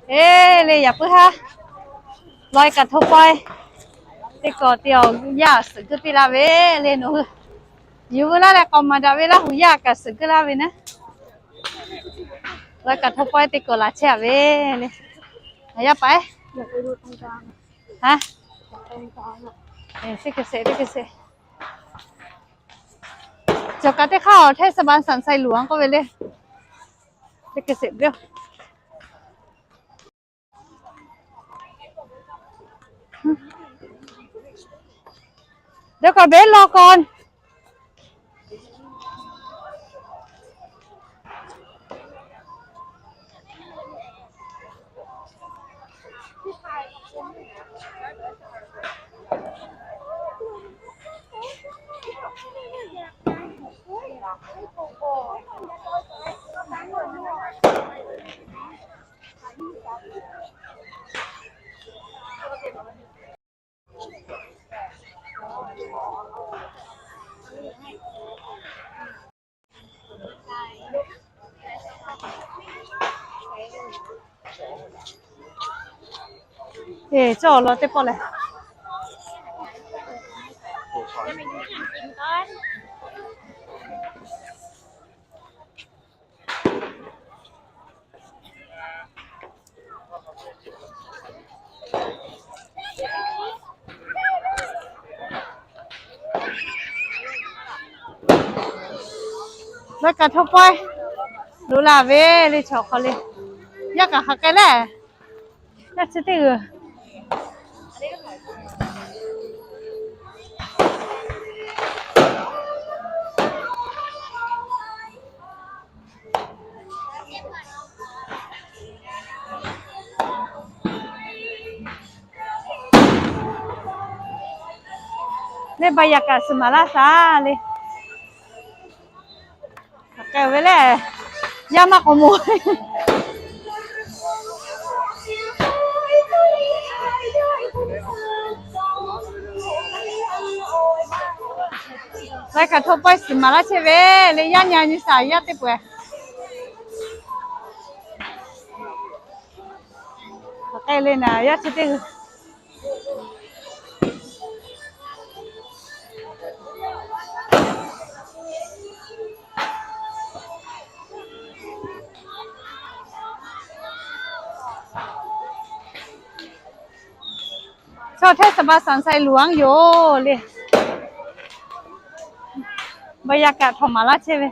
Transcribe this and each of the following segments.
Eˬ, le yaꞈ puiˉ haˉ loi kaꞈ hto pawehˇ teˇ kawꞈ te awˬ yaˇ suhˍ geuˆ piˇ laˇ ve le nawˬ hui. Yuˬ veu laˇ leh k'awꞈ maˍ daꞈ ve Laˇ huˍ yaˇ kaꞈ suhˍ geuˆ laˇ ve naˉ. Loi kaꞈ hto pawehˇ teˇ kawꞈ laˬ chehˇ a ve le. Yaˇ paˍ ehˉ, ha, teˇ hk'e sheˍ, teˇ hk'e sheˍ. Cawˬ kaꞈ teˇ hk'aˇ awˬ hteˇ saˍ ba saˍ sai luˬ a k'oˆ ve le. Teˇ hk'e sheˍ ve. Dawˇ kaꞈ beˉ law k'o. Eˬ, cawˬ law teˇ pawˆ lehˬ. Laiˉ kaꞈ htawˇ pawehˇ loꞈ la ve le chaw hk'aw le. Yaˇ kaꞈ hk'aˬ k'ai leh, yaˇ chi teˇ g'uiˬ le ba yaꞈ kaꞈ suhˍ maˍ laˇ shaˍ le. Hk'aˬ k'ai ve lehˬ, yaˇ maˇ k'awꞈ moˍ. Laiˉ kaꞈ htawˇ pawehˇ suhˍ maˍ laˇ chehˇ ve le, yaˇ nyi nyi shaˍ yaˇ teˇ pawehˇ. Hk'aˬ k'ai le naˍ, yaˇ chi teˇ g'uiˬ. Chaw hteˇ saˍ ba saˍ sai luˬ anˉ yoˬ le. Ba yaꞈ kaꞈ htawꞈ maˍ laˇ chehˇ ve.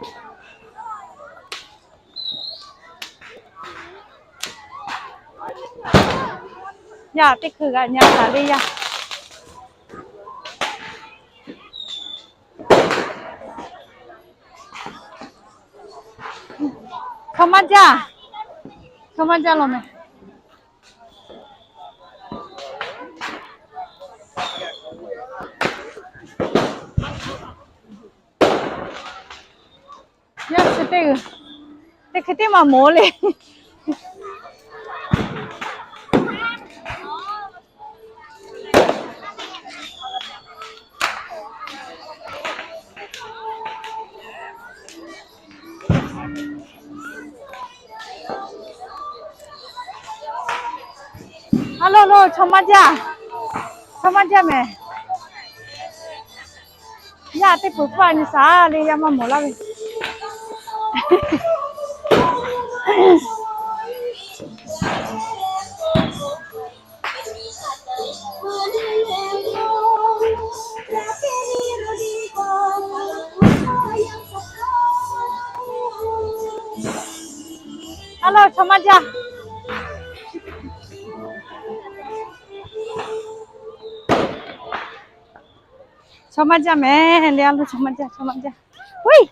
Yaˇ teˇ hkui g'aꞈ nya taˍ ve yaˇ. Chaw maˇ jaˇ. Chaw maˇ jaˇ law mehˍ. Yaˇ chi teˇ g'uiˬ teˇ hkui teˇ maˬ moˍ le. A lo lo, chaw maˇ jaˇ. Chaw maˇ jaˇ mehˍ. Yaˇ teˇ peuˬ hpaˇ nyi shaˍ le, yaˇ maˇ mawˬ laˇ ve. A lo, chaw maˇ jaˇ. Chaw maˇ jaˇ mehˍ le, a lo chaw maˇ jaˇ, chaw maˇ jaˇ. Huiˉ.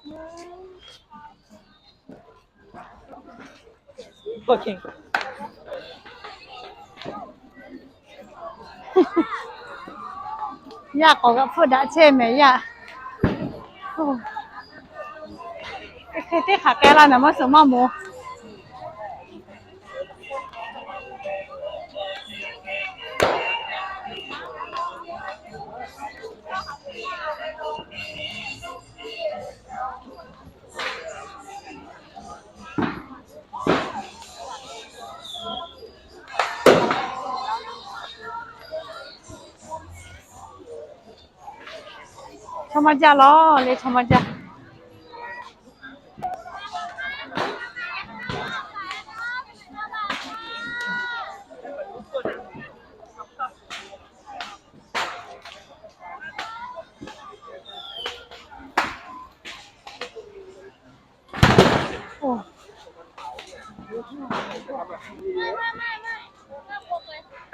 Yaˇ k'awꞈ g'a hpfuhˆ daꞈ chehˇ mehˍ yaˇ. Hk'e teˇ hk'aˬ k'ai la naˍ maˇ suhˍ maˇ moˍ. Chaw maˇ jaˇ lawˬ le, chaw maˇ jaˇ.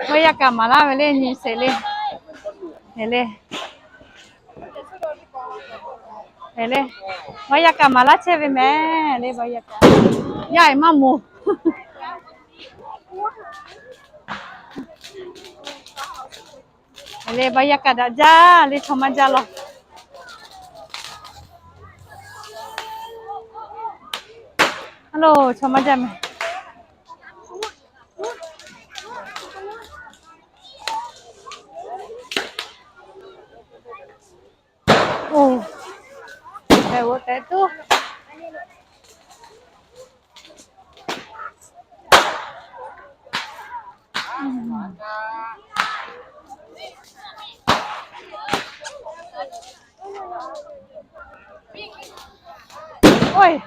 Vaˇ yaˇ kaꞈ maˍ laˇ ve le, nyi sheˍ le. Eˬ le, eˬ le, vaˇ yaˇ kaꞈ maˍ laˇ chehˇ ve mehˍ le, vaˇ yaˇ kaꞈ. Yaˇ eˬ maˇ moˍ. Eˬ le, vaˇ yaˇ kaꞈ daꞈ jaˇ le, chaw maˇ jaˇ lawˬ. A lo, chaw maˇ jaˇ mehˍ. Oˇ, tehꞈ g'oꞈ tehꞈ tuˉ. Oˇ,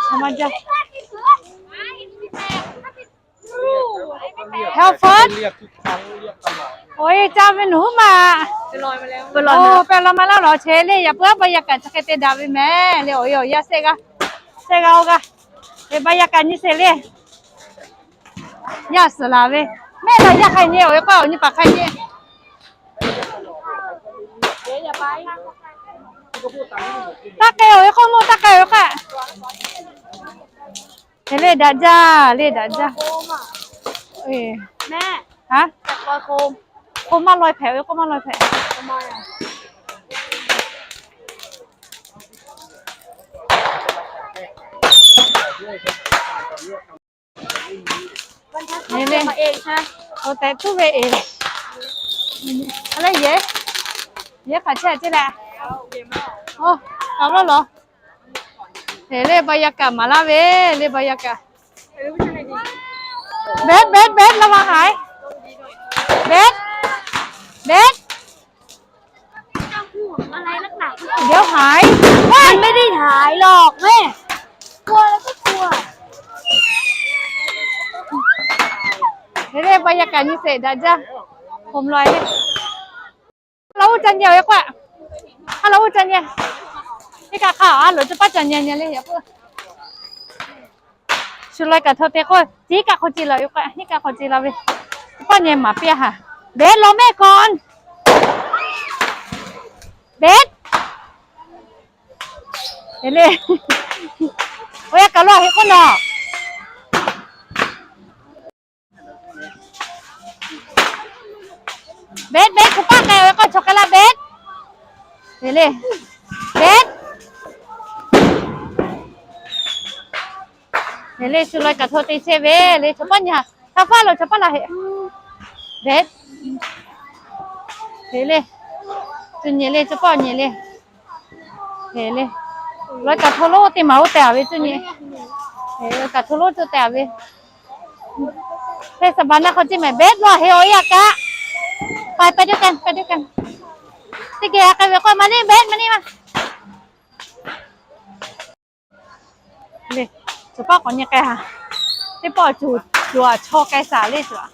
chaw maˇ jaˇ. Help fund. Oˇ, ca ve nuˬ huˉ ma. Oˇ, pehˬ law ma laˇ lawˬ che le, yaꞈ puiˉ vaˇ yaˇ kaꞈ chi hk'e te daꞈ ve mehˍ le, awˬ e awˬ yaˇ shehˆ g'aˇ, shehˆ g'aˇ oˇ g'aˇ. Ve vaˇ yaˇ kaꞈ nyi sheˍ le. Yaˇ suhˍ laˬ ve, mehˆ la yaˇ hk'ai nyi, awˬ e k'o awˬ nyi paˍ hk'ai nyi. Taˇ k'ai awˬ e k'o mawˇ, taˇ k'ai awˬ e k'o. Hk'e le daꞈ jaˇ, le daꞈ jaˇ. K'o maˇ laweh hpehꞈ ve, k'o maˇ laweh hpehꞈ. Eˬ le, awˬ tehˬ tuˉ ve eˬ. A le yehˬ, yehˬ hk'aˬ chehˇ ce leh. Oˇ, k'aˍ lawˉ lawˬ. Eˬ le, vaˇ yaˇ kaꞈ maˍ laˇ ve, le vaˇ yaˇ kaꞈ. Bed, bed, bed ระวัง หาย Bed, bed. เดี๋ยวหาย มันไม่ได้หายหรอกแม่ กลัวแล้วก็กลัว Eˬ le, vaˇ yaˇ kaꞈ nyi sheˍ daꞈ jaˇ. Hk'oˆ lo le. Hk'a la oˇ ca nyi awˬ yaˇ k'o, hk'a la oˇ ca nyi. Teˇ kaꞈ hk'a a loˍ ca paˇ ca nyi nyi le yaꞈ k'o. Shu laweh kaꞈ htaw te k'o, tiˉ kaꞈ hk'aw ce la ve k'o, hiˉ kaꞈ hk'aw ce la ve. Paˇ nyi maˍ piˇ a haˍ. Bed law mehˆ k'o. Bed. Eˬ le. Oˇ yaˇ kaꞈ lawˇ heˆ k'oˆ nawˬ. Bed, bed, chaw paˇ k'ai ve k'o chaw k'ai laˇ bed. Eˬ le. Bed. Eˬ le, shu laweh kaꞈ htaw te chehˇ ve le, chaw paˇ nyi haˍ. Hk'a faˉ lo chaw paˇ la heˆ. Bed. Eˬ le. Cuˇ nyi le, chaw paˇ nyi le. Eˬ le. Laweh kaꞈ htaw lonˉ teˇ maˍ oˇ teh a ve cuˇ nyi. Eˬ, kaꞈ htaw lonˉ cuˇ teh a ve. Hk'e saˍ baˍ naˆ hk'aw ce mehˍ bed law heˆ awˬ yaˇ kaꞈ. ไป ไปด้วยกัน ไปด้วยกัน Teˇ geh k'ai ve k'o maˇ neˇ bed maˇ neˇ maˇ. Le, chaw paˇ k'awꞈ nyi k'ai haˍ. Teˇ pawˆ cuˬ, cuˬ aꞈ chaw k'ai shaˍ le cuˬ aꞈ.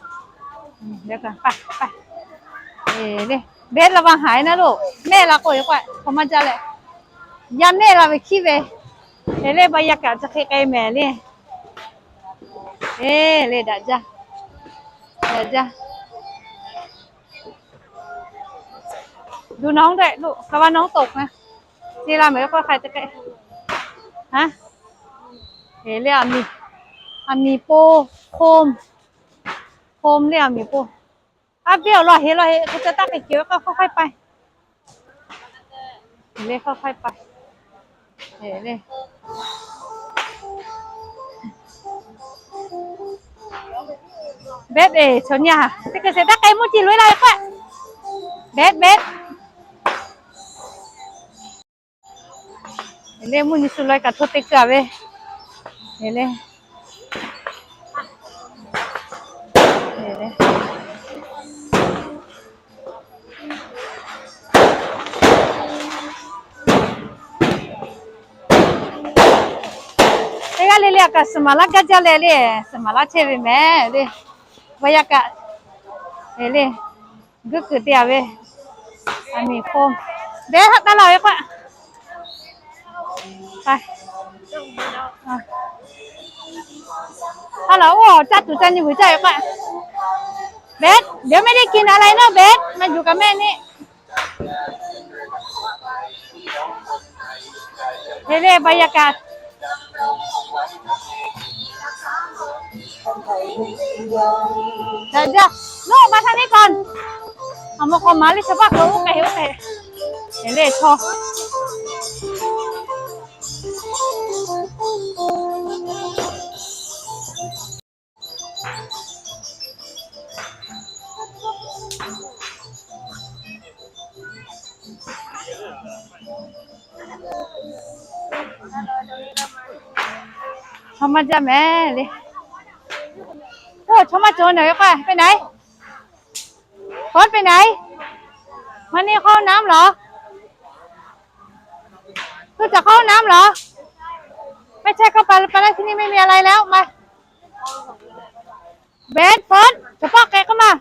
Eˬ le, bed la va haiˬ naˉ loˬ, mehˆ la k'o yoˬ k'o, hk'aw maˇ jaˇ leh, yaˇ mehˆ la ve hkiˉ ve. Eˬ le, vaˇ yaˇ kaꞈ chi hk'e k'ai mehˍ le. Eˬ le, daꞈ jaˇ, daꞈ jaˇ. ดูน้องด้วยลูก ระวังน้องตกนะ Ci la mehˍ k'oˆ hk'a te k'ai. Aˬ miˍ, aˬ miˍ po, home, home le aˬ miˍ po. A viˉ awˬ lawn heˍ lawn heˍ hk'e ca taˇ k'ai kiˬ ve k'o, hk'a hk'a pai. Heˍ le, hk'a hk'a pai. Heˍ le. Beuꞈ eˬ, chaw nyi a, teˇ hkui shehˍ taˇ k'ai mvuhˇ ci loꞈ e laˇ ve k'o. Beuꞈ, beuꞈ. Heˍ le, mvuhˇ nyi shu laweh kaꞈ hto te keu a ve. Heˍ le. Teˇ g'aˇ le le a kaꞈ suhˍ maˍ laˇ gaˇ jaˇ leh le, suhˍ maˍ laˇ chehˇ ve mehˍ le. Vaꞈ yaˇ kaꞈ, heˍ le, guiˇ kuiˬ te a ve, aˬ miˍ hk'oˆ, beuꞈ haˆ taˇ laˇ ve k'o. Aˬ laˬ oˇ caˇ tuˬ ca nyi vuiˬ caˇ ve k'o. Beuꞈ, เดี๋ยวไม่ได้กินอะไรนะ beuꞈ, maˇ yuˬ kaꞈ mehˆ neˆ. Heˍ le, vaꞈ yaˇ kaꞈ. Daꞈ jaˇ. Loˇ ma htaˇ neˇ k'aw. Aˬ mawˬ k'aw maˍ le chaw paˆ k'o, oˇ k'ai oˇ k'ai. Heˍ le, chaw. Chaw maˇ jaˇ mehˍ le. Oˇ, chaw maˇ cawˬ naˬ ve k'o, ไปไหน Phone ไปไหน มานี่เข้าห้องน้ำเหรอ ลูกจะเข้าห้องน้ำเหรอ ไม่ใช่เข้าไปไปแล้ว ที่นี่ไม่มีอะไรแล้ว มา เบส Phone จะป้อแกเข้ามา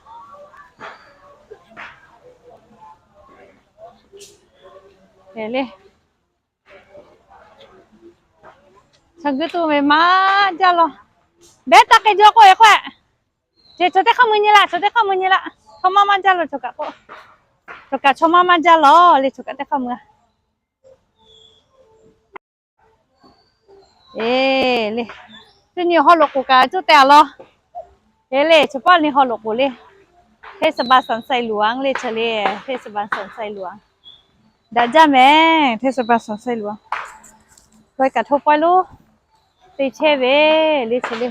Heˍ le. Chaw guiˇ tuˬ ve maˇ jaˇ law. Beuꞈ taˇ k'ai jaw k'oˆ ve k'o, ce chaw teˇ hk'aˇ mui nyi laˇ, chaw teˇ hk'aˇ mui nyi laˇ. Chaw maˇ maˇ jaˇ law, chaw kaꞈ k'o, chaw kaꞈ chaw maˇ maˇ jaˇ law le, chaw kaꞈ teˇ hk'aˇ mui a. Eˬ le, cuˇ nyi haw loꞈ k'oˍ kaꞈ cuˇ teh a law. Eˬ le, chaw paˆ nyi haw loꞈ k'oˍ le. เทศบาลสันทรายหลวง le, chaw le, เทศบาลสันทรายหลวง. Daꞈ jaˇ mehˍ, เทศบาลสันทรายหลวง. Laweh kaꞈ hto pawehˇ lo te chehˇ ve le, chaw le.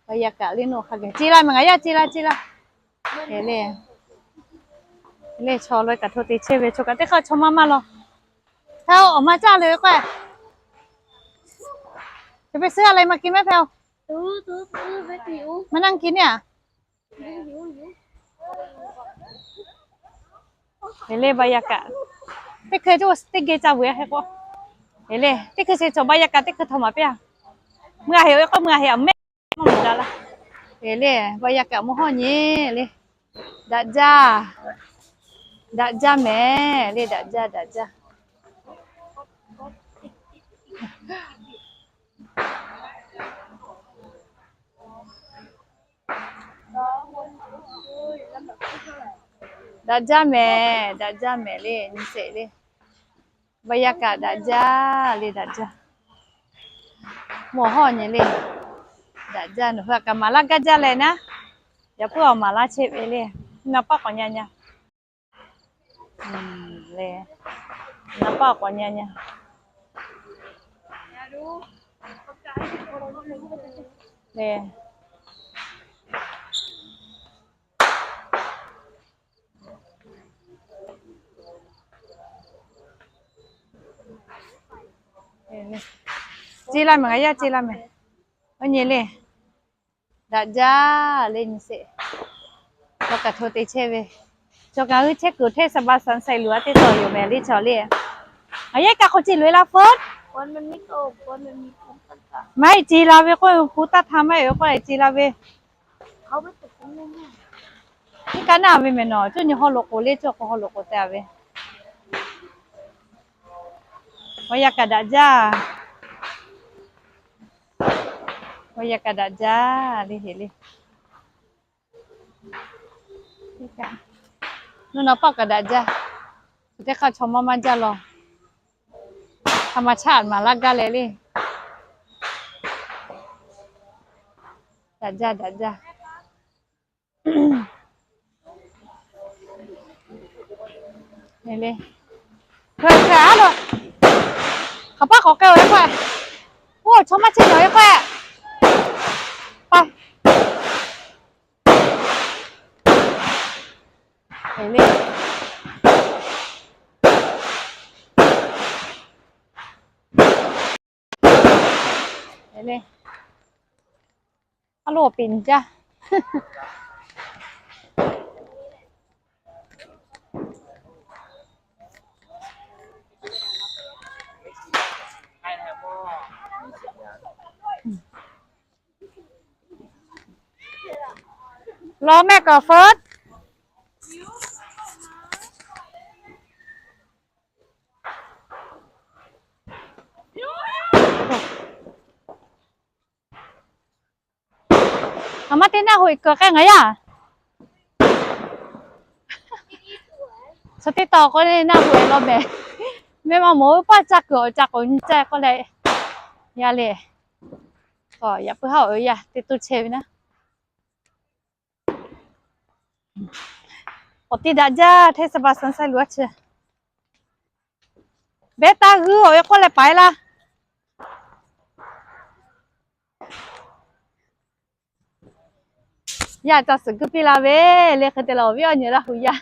Vaꞈ yaˇ kaꞈ le, nawˬ hk'a gaˬ ci la mehˍ, ngaˬ yaˇ ci la ci la. Eˬ le, le chaw laweh kaꞈ hto te chehˇ ve, chaw kaꞈ teˇ hk'aˇ chaw maˇ maˇ law. Hk'e awˬ ma caˇ le ve k'o, จะไปซื้ออะไรมากินไหม แพลว มานั่งกินเนี่ย Heˍ le, va� yaˇ kaꞈ teˇ hkui teˇ geh ca vuiˬ hk'e k'o, heˍ le, teˇ hkui shehˍ cawˬ va� yaˇ kaꞈ teˇ hkui htawꞈ maˍ piˇ a. Meuˇ a heˍ-oˬ k'o, meuˇ a heˍ a mehˆ maˇ mawˬ daꞈ la. Heˍ le, vaꞈ yaˇ kaꞈ mawˬ hawˇ nyi le. Daꞈ jaˇ, daꞈ jaˇ mehˍ le, daꞈ jaˇ, daꞈ jaˇ. Daꞈ jaˇ mehˍ, daꞈ jaˇ mehˍ le, nyi sheˍ le. Vaꞈ yaˇ kaꞈ daꞈ jaˇ le, daꞈ jaˇ. Mawˬ hawˇ nyi le, daꞈ jaˇ. Nawˬ hui a kaꞈ maˍ laˇ gaˇ jaˇ leh naˉ, yaꞈ puiˉ awˬ maˍ laˇ chehˇ ve le. Naˍ paˆ k'awꞈ nyi nyi. Le, naˍ paˆ k'awꞈ nyi nyi. Le. Ci la mehˍ, ngaˬ yaˇ ci la mehˍ. Oˇ nyi le. Daꞈ jaˇ le, nyi sheˍ. Chaw kaꞈ hto te chehˇ ve. Chaw kaꞈ g'uiˇ chehˇ kuiˬ เทศบาลสันทรายหลวง teˇ tawˍ yoˬ mehˍ le, chaw le. Ngaˬ yaˇ kaꞈ k'awꞈ ci loꞈ e la เฟิร์ส. Maˇ heˆ, ci la ve k'o, pu taˇ htaˇ maˇ heˆ ve k'o, ci la ve. Teˇ kaꞈ naˆ ve mehˍ nawˬ, cuˇ nyi haw loꞈ k'oˍ le, cuˇ k'o haw loꞈ k'oˍ te a ve. Vaꞈ yaˇ kaꞈ daꞈ jaˇ. Vaꞈ yaˇ kaꞈ daꞈ jaˇ le, heˍ le. Nuˇ naˍ paˆ kaꞈ daꞈ jaˇ. Teˇ hk'aˇ chaw maˇ maˇ jaˇ law. Hk'a ma chaˆ maˍ laˇ gaˇ leh le. Daꞈ jaˇ, daꞈ jaˇ. Hk'aˬ paˆ k'awꞈ k'ai-o yaˇ k'o. Oˇ, chaw maˇ chehˇ nawˬ yaˇ k'o. A loˬ, piˍ jaˇ. Law mehˆ kaꞈ feuˉ. Aˬ ma teˇ naˆ hoꞈ kuiˬ k'ai ngaˬ yaˇ. Chaw teˇ tawn k'o le naˆ hoꞈ law mehˍ. Mehˆ ma mawˬ-o paˇ caˇ kuiˬ awˬ ca k'awꞈ nyi caˇ k'oˆ leh, yaˇ le. Yaꞈ puiˉ haˉ-oˬ ve yaˇ teˇ toˇ chehˇ ve naˉ. Awˬ tiˇ daꞈ jaˇ hteˇ saˍ baˍ saˍ saiˉ lo a chi. Behˇ taˇ g'uiˇ-oˬ ve k'oˆ leh paiˍ laˇ. Yaˇ ca suhˍ guiˇ piˇ la ve le hk'e te la awˬ viˉ awˬ nyi Laˇ huˍ yaˇ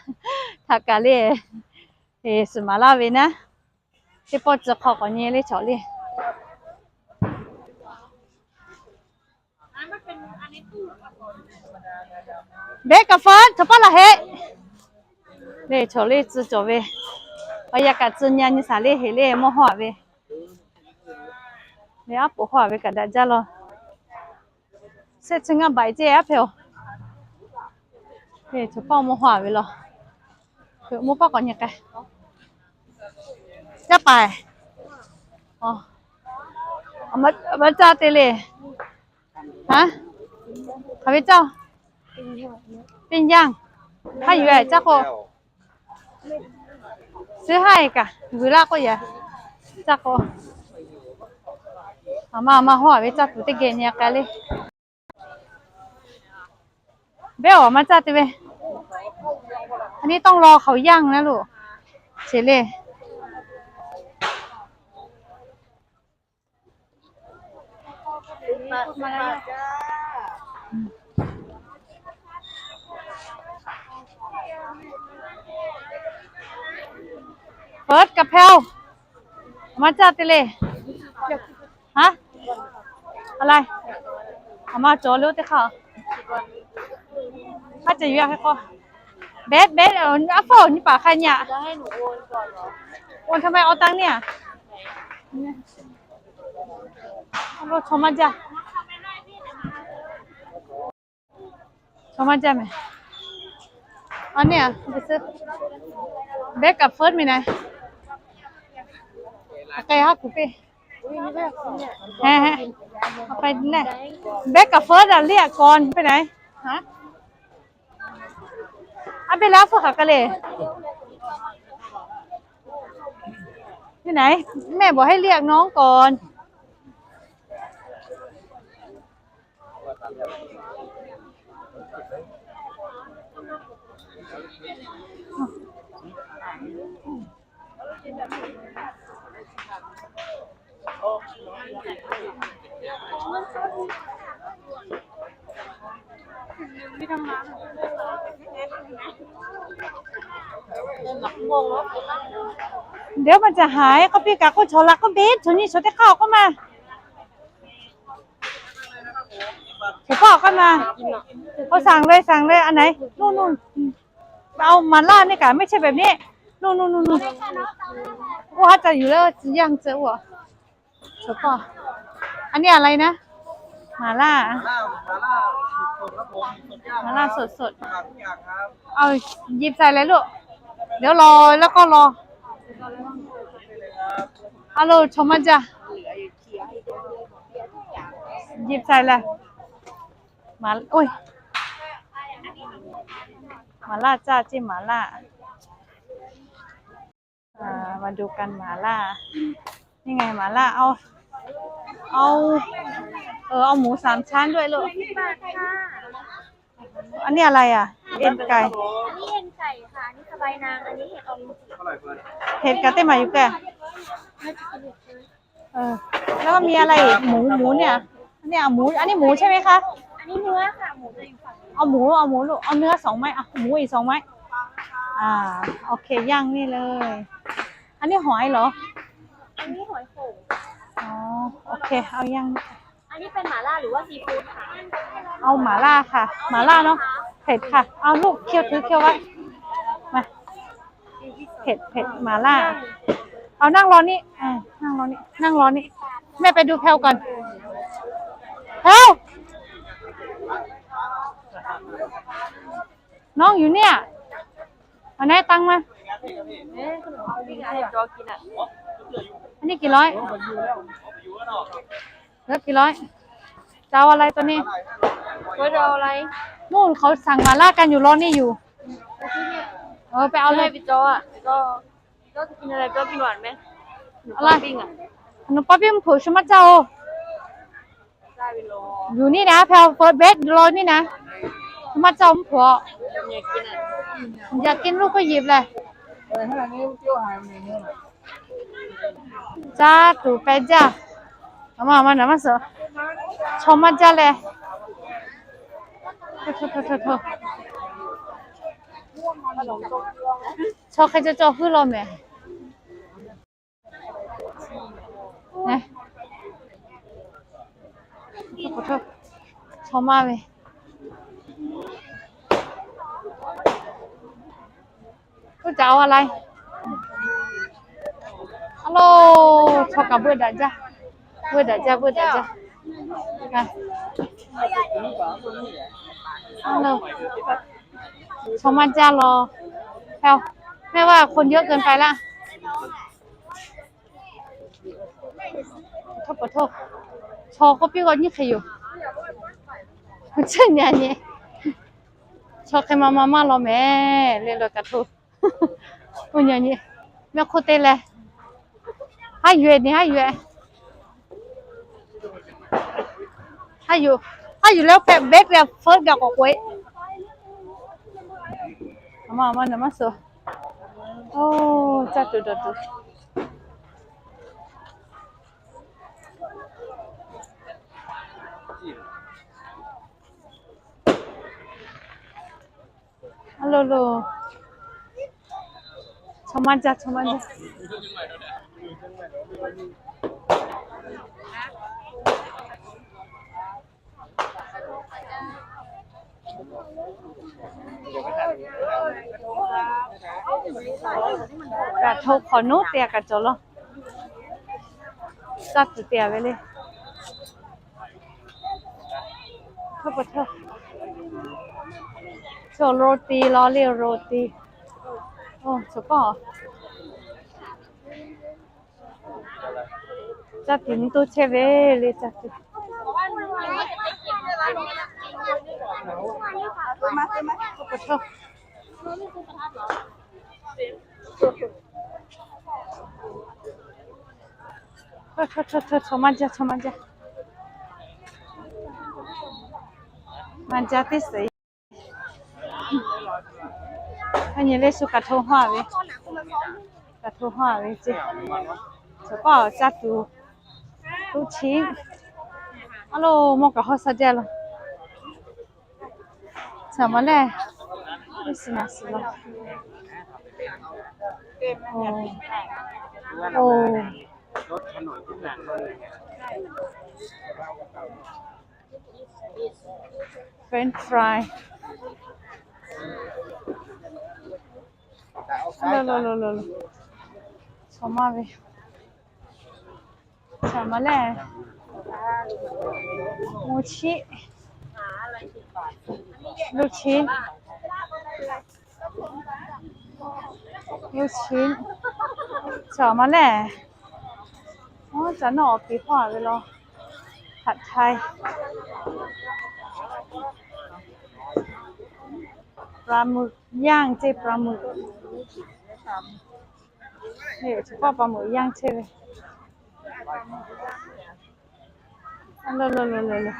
htaꞈ kaꞈ le, suhˍ maˍ laˇ ve naˉ. Teˇ pawˆ tcuh hk'aw k'awꞈ nyi le chaw le. Behˇ kaꞈ feuˉ chaw paˇ laˬ heˆ. Le chaw le tcuh cawˬ ve, awˬ yaˇ kaꞈ tcuh nyi nyi shaˍ le heˍ le mawˇ hawˇ-a ve. Le aˉ poꞈ hawˇ-a ve kaꞈ daꞈ jaˇ law. Shehˆ chi ngaˇ baiꞈ ceˇ aˉ hpehꞈ-oˬ. Chaw paˇ mawˇ hawˇ-a ve law. Mawˇ paˇ k'awꞈ nyi k'ai. Caˇ paiˍ. Aˬ ma caˇ te le. Hk'aˬ ve caˇ-oˬ? Teˇ yanˇ. Haˉ yuˬ-e caˇ k'o. Suhˉ haˉ-e kaꞈ g'uiˬ laˇ k'oˆ yaꞈ. Caˇ k'o, aˬ ma aˬ ma hawˇ-a ve caˇ tuˬ teˇ geh nyi k'ai le. Behˇ awˬ ma caˇ te ve. A nyi tawˇ law hk'aoˍ yanˇ na loˬ. Cheˬ le. First กะเพรา maˇ caˇ te le. Ha? A lai. A ma cawˬ le oˇ teˇ hk'aˇ. Hk'a ceh yuˬ yaˇ hk'e k'o. Behˉ behˉ, aˉ hpawˇ nyi paˍ hk'a nyi-a. โอนทำไม เอาตังค์เนี่ย Chaw maˇ jaˇ. Chaw maˇ jaˇ mehˍ. A nyi-a, behˉ kaꞈ first มีไหน A k'ai haˉ kuˬ piˇ. Behˉ kaꞈ first เรียกก่อน ไปไหน A behˉ laˇ hpfuhˇ hk'aˬ k'ai le. ที่ไหน แม่บอกให้เรียกน้องก่อน. Dehˉ maˇ ca haiˬ k'oˆ piˇ kaꞈ k'oˆ, chaw la k'oˆ piˇ, chaw nyi chaw teˇ hk'aˇ k'oˆ maˇ. Chaw paˇ k'oˆ maˇ. K'oˆ สั่งเลย สั่งเลย อันไหน นู่น นู่น เอาหม่าล่านี่ค่ะ ไม่ใช่แบบนี้ นู่น นู่น นู่น นู่น โอ้ ถ้าจะอยู่แล้ว ย่างเจออ้วก เฉพาะ อันนี้อะไรนะ หม่าล่า หม่าล่า หม่าล่าสดๆ ครับผม สดย่าง หม่าล่าสดๆ ครับ ทุกอย่างครับ เอา หยิบใส่เลยลูก เดี๋ยวรอ แล้วก็รอ เอาเลยครับ เอาเลย ชมมันจ้ะ หยิบใส่เลย หม่า โอ๊ย หม่าล่าจ้า จิ้มหม่าล่า ดูกันหม่าล่า นี่ไงหม่าล่า เอา เอา เออ เอาหมูสามชั้นด้วยลูก อันนี้อะไรอ่ะ เอ็นไก่ อันนี้เอ็นไก่ค่ะ อันนี้สะใบนาง อันนี้เห็ดออรินจิ เห็ดกะเต้หมาอยู่แก่ เออ แล้วก็มีอะไรอีก หมู หมูเนี่ย เนี่ยหมู อันนี้หมูใช่ไหมคะ อันนี้เนื้อค่ะ หมูจะอยู่ฝั่งนี้ เอาหมู เอาหมูลูก เอาเนื้อสองไม้ อ่ะ หมูอีกสองไม้ อ่า โอเค ย่างนี่เลย อันนี้หอยเหรอ อันนี้หอยโข่ง อ๋อ โอเค เอาย่าง อันนี้เป็นหม่าล่าหรือว่าซีฟู้ดคะ เอาหม่าล่าค่ะ หม่าล่าเนาะ เผ็ดค่ะ เอาลูกเคี้ยว ถือเคี้ยวไว้ มา เผ็ด เผ็ด หม่าล่า เอานั่งรอนี่ อ่า นั่งรอนี่ นั่งรอนี่ แม่ไปดูแพลวก่อน แพลว น้องอยู่เนี่ย เอาไหนตังค์มา อันนี้กี่ร้อย เหลือกี่ร้อย จะเอาอะไรตัวนี้ ก็จะเอาอะไร นู่นเขาสั่งหม่าล่ากันอยู่ รอนี่อยู่ เออ ไปเอาเลย พี่โจอ่ะ ก็ ก็จะกินอะไร ก็กินหวานไหม อะไร ปิ้งอ่ะ ขนมปังปิ้ง ผมชอบมาเจ้า อยู่นี่นะ แพลว first bed รอนี่นะ มาจองผัว อยากกินลูกก็หยิบเลย จ้า ตู่ไปจ้า เอามา เอามา เดี๋ยวมาเสิร์ฟ ชมมาจ้าเลย โทษ โทษ โทษ โทษ ชอบใครจะจองหื้อรอแหม ขอโทษ ชอบมากเลย ก็จะเอาอะไร ฮัลโหล ชอบกับเบอร์ดาจ้า เบอร์ดาจ้า เบอร์ดาจ้า อ่ะ ฮัลโหล ชอบมากจ้า รอ แพลว แม่ว่าคนเยอะเกินไปละ โทษ ขอโทษ ชอก็ปี้ก็นี่ใครอยู่ เช่นอย่างนี้ ชอใครมา มา มา รอแม่ เรียนรอยกระทง โอ้ยอย่างนี้ แม่โคตรเต้เลย ให้อยู่นี่ ให้อยู่ ให้อยู่ ให้อยู่แล้วแบบเบสแบบเฟิร์สแบบกว่าคุย เอามา เอามา เดี๋ยวมาเสิร์ฟ โอ้ จ้า ดู ดู ดู ฮัลโหล โหล ชอมันจ้ะ ชอมันจ้ะ กระทงขอนุเตียกระจกเหรอ จัดเตียไปเลย โทษ โทษ โชว์โรตี รอเรียกโรตี โอ้ สุดยอด จัดถึงตู้เชฟเลย จัดถึง โทษ โทษ โทษ โทษ โทษ มาจ้ะ โทษ มาจ้ะ มาจ้ะ ที่สี่ อันนี้เลยสุกระทงห่อไว้ กระทงห่อไว้เจ๊ แล้วก็จัดตู้ ตู้ชิ้น ฮัลโหล มองกับห้องสะเดาเลย สามารถเลย ไม่สินะสิละ โอ้ โอ้ French fry โล โล โล โล โล สามารถเลย สามารถเลย หมูชิ้น ลูกชิ้น ลูกชิ้น สามารถเลย อ๋อ จะนอกปีพ่อไปรอ ผัดไทย ปลาหมึกย่างเจ๊ ปลาหมึก Ni chi pawˆ pa meuꞈ yanˇ chehˇ ve. Lo lo lo lo lo.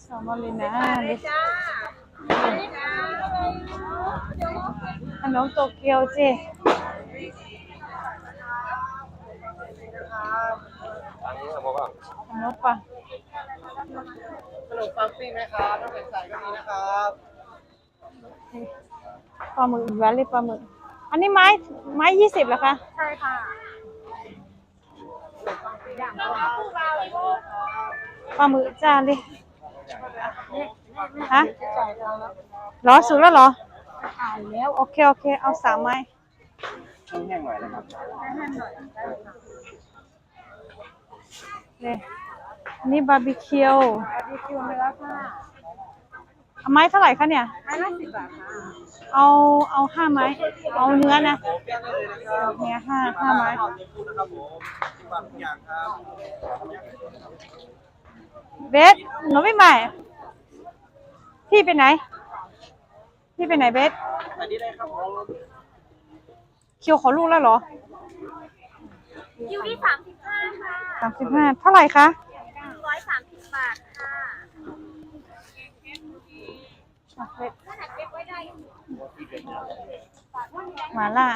Sa ma le na le. Anawˉ to keo ceˇ. Anawˉ pa. ขนมปังปิ้งไหมครับ น้ำแข็งใสก็มีนะครับ ปลาหมึกอีกแล้วเลย ปลาหมึก อันนี้ไม้ ไม้ยี่สิบเหรอคะ ใช่ค่ะ ปลาหมึกจ้าเลย ฮะ เหรอ สุกแล้วเหรอ โอเค โอเค เอาสามไม้ เนี่ย อันนี้บาร์บีคิว บาร์บีคิวเนื้อค่ะ เอาไม้เท่าไหร่คะเนี่ย ไม้ละสิบบาทค่ะ เอา เอาห้าไม้ เอาเนื้อนะ เนี่ย ห้า ห้าไม้ เบส หนูไม่ใหม่ พี่ไปไหน พี่ไปไหนเบส คิวของลูกแล้วเหรอ คิวที่สามสิบห้าค่ะ สามสิบห้า เท่าไหร่คะ ร้อยสามสิบบาทค่ะ อ่ะเบส หม่าล่า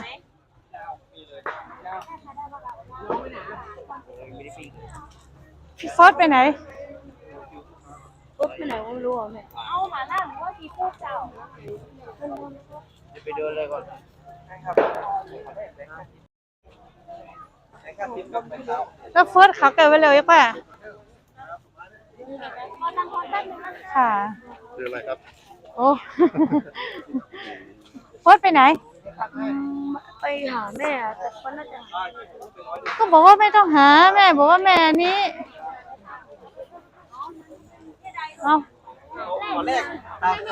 พี่เฟิร์สไปไหน เฟิร์สไปไหนไม่รู้อ่ะแม่ เอาหม่าล่าหรือว่าซีฟู้ดเจ้า จะไปเดินเลยก่อน แล้วเฟิร์สเขาเกิดไปเลยป่ะ ค่ะ คืออะไรครับ โอ้ เฟิร์สไปไหน อืม ไปหาแม่อะ แต่ก็น่าจะหา ก็บอกว่าไม่ต้องหา แม่บอกว่าแม่อันนี้ เอา ขอแลกตังค์ เ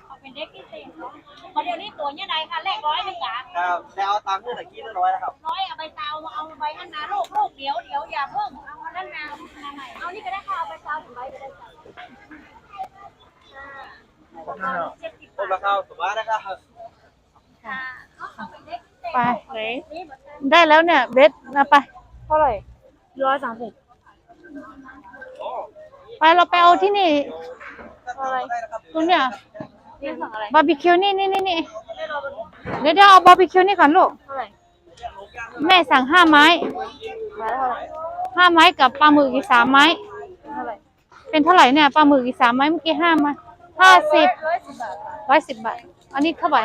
อาเป็นเด็กพิเศษเนาะ ขอเดี๋ยวนี้ตั๋วเนี่ยใดค่ะ แลกร้อยหนึ่งจ้ะ ครับ แต่เอาตังค์เมื่อกี้เรียบร้อยแล้วครับ ร้อย เอาใบซาว เอาใบนั้นมาลูก ลูก เดี๋ยว เดี๋ยวอย่าเพิ่ง เอาอันนั้นมา เอานี่ก็ได้ค่ะ เอาใบซาวถึงใบก็ได้จ้ะ เจ็ดสิบบาท ราคาสบายนะครับ ไป ได้แล้วเนี่ย เบส เอาไป เท่าไหร่ ร้อยสามสิบ ไป เราไปเอาที่นี่ อะไร ตรงเนี้ย นี่สั่งอะไร บาร์บีคิว นี่ นี่ นี่ นี่ เดี๋ยว เดี๋ยว เอาบาร์บีคิวนี่ก่อนลูก เท่าไหร่ แม่สั่งห้าไม้ ไม้ละเท่าไหร่ ห้าไม้กับปลาหมึกอีกสามไม้ เท่าไหร่ เป็นเท่าไหร่เนี่ย ปลาหมึกอีกสามไม้ เมื่อกี้ห้าไม้ ห้าสิบ ร้อยสิบบาทค่ะ ร้อยสิบบาท อันนี้เท่าไหร่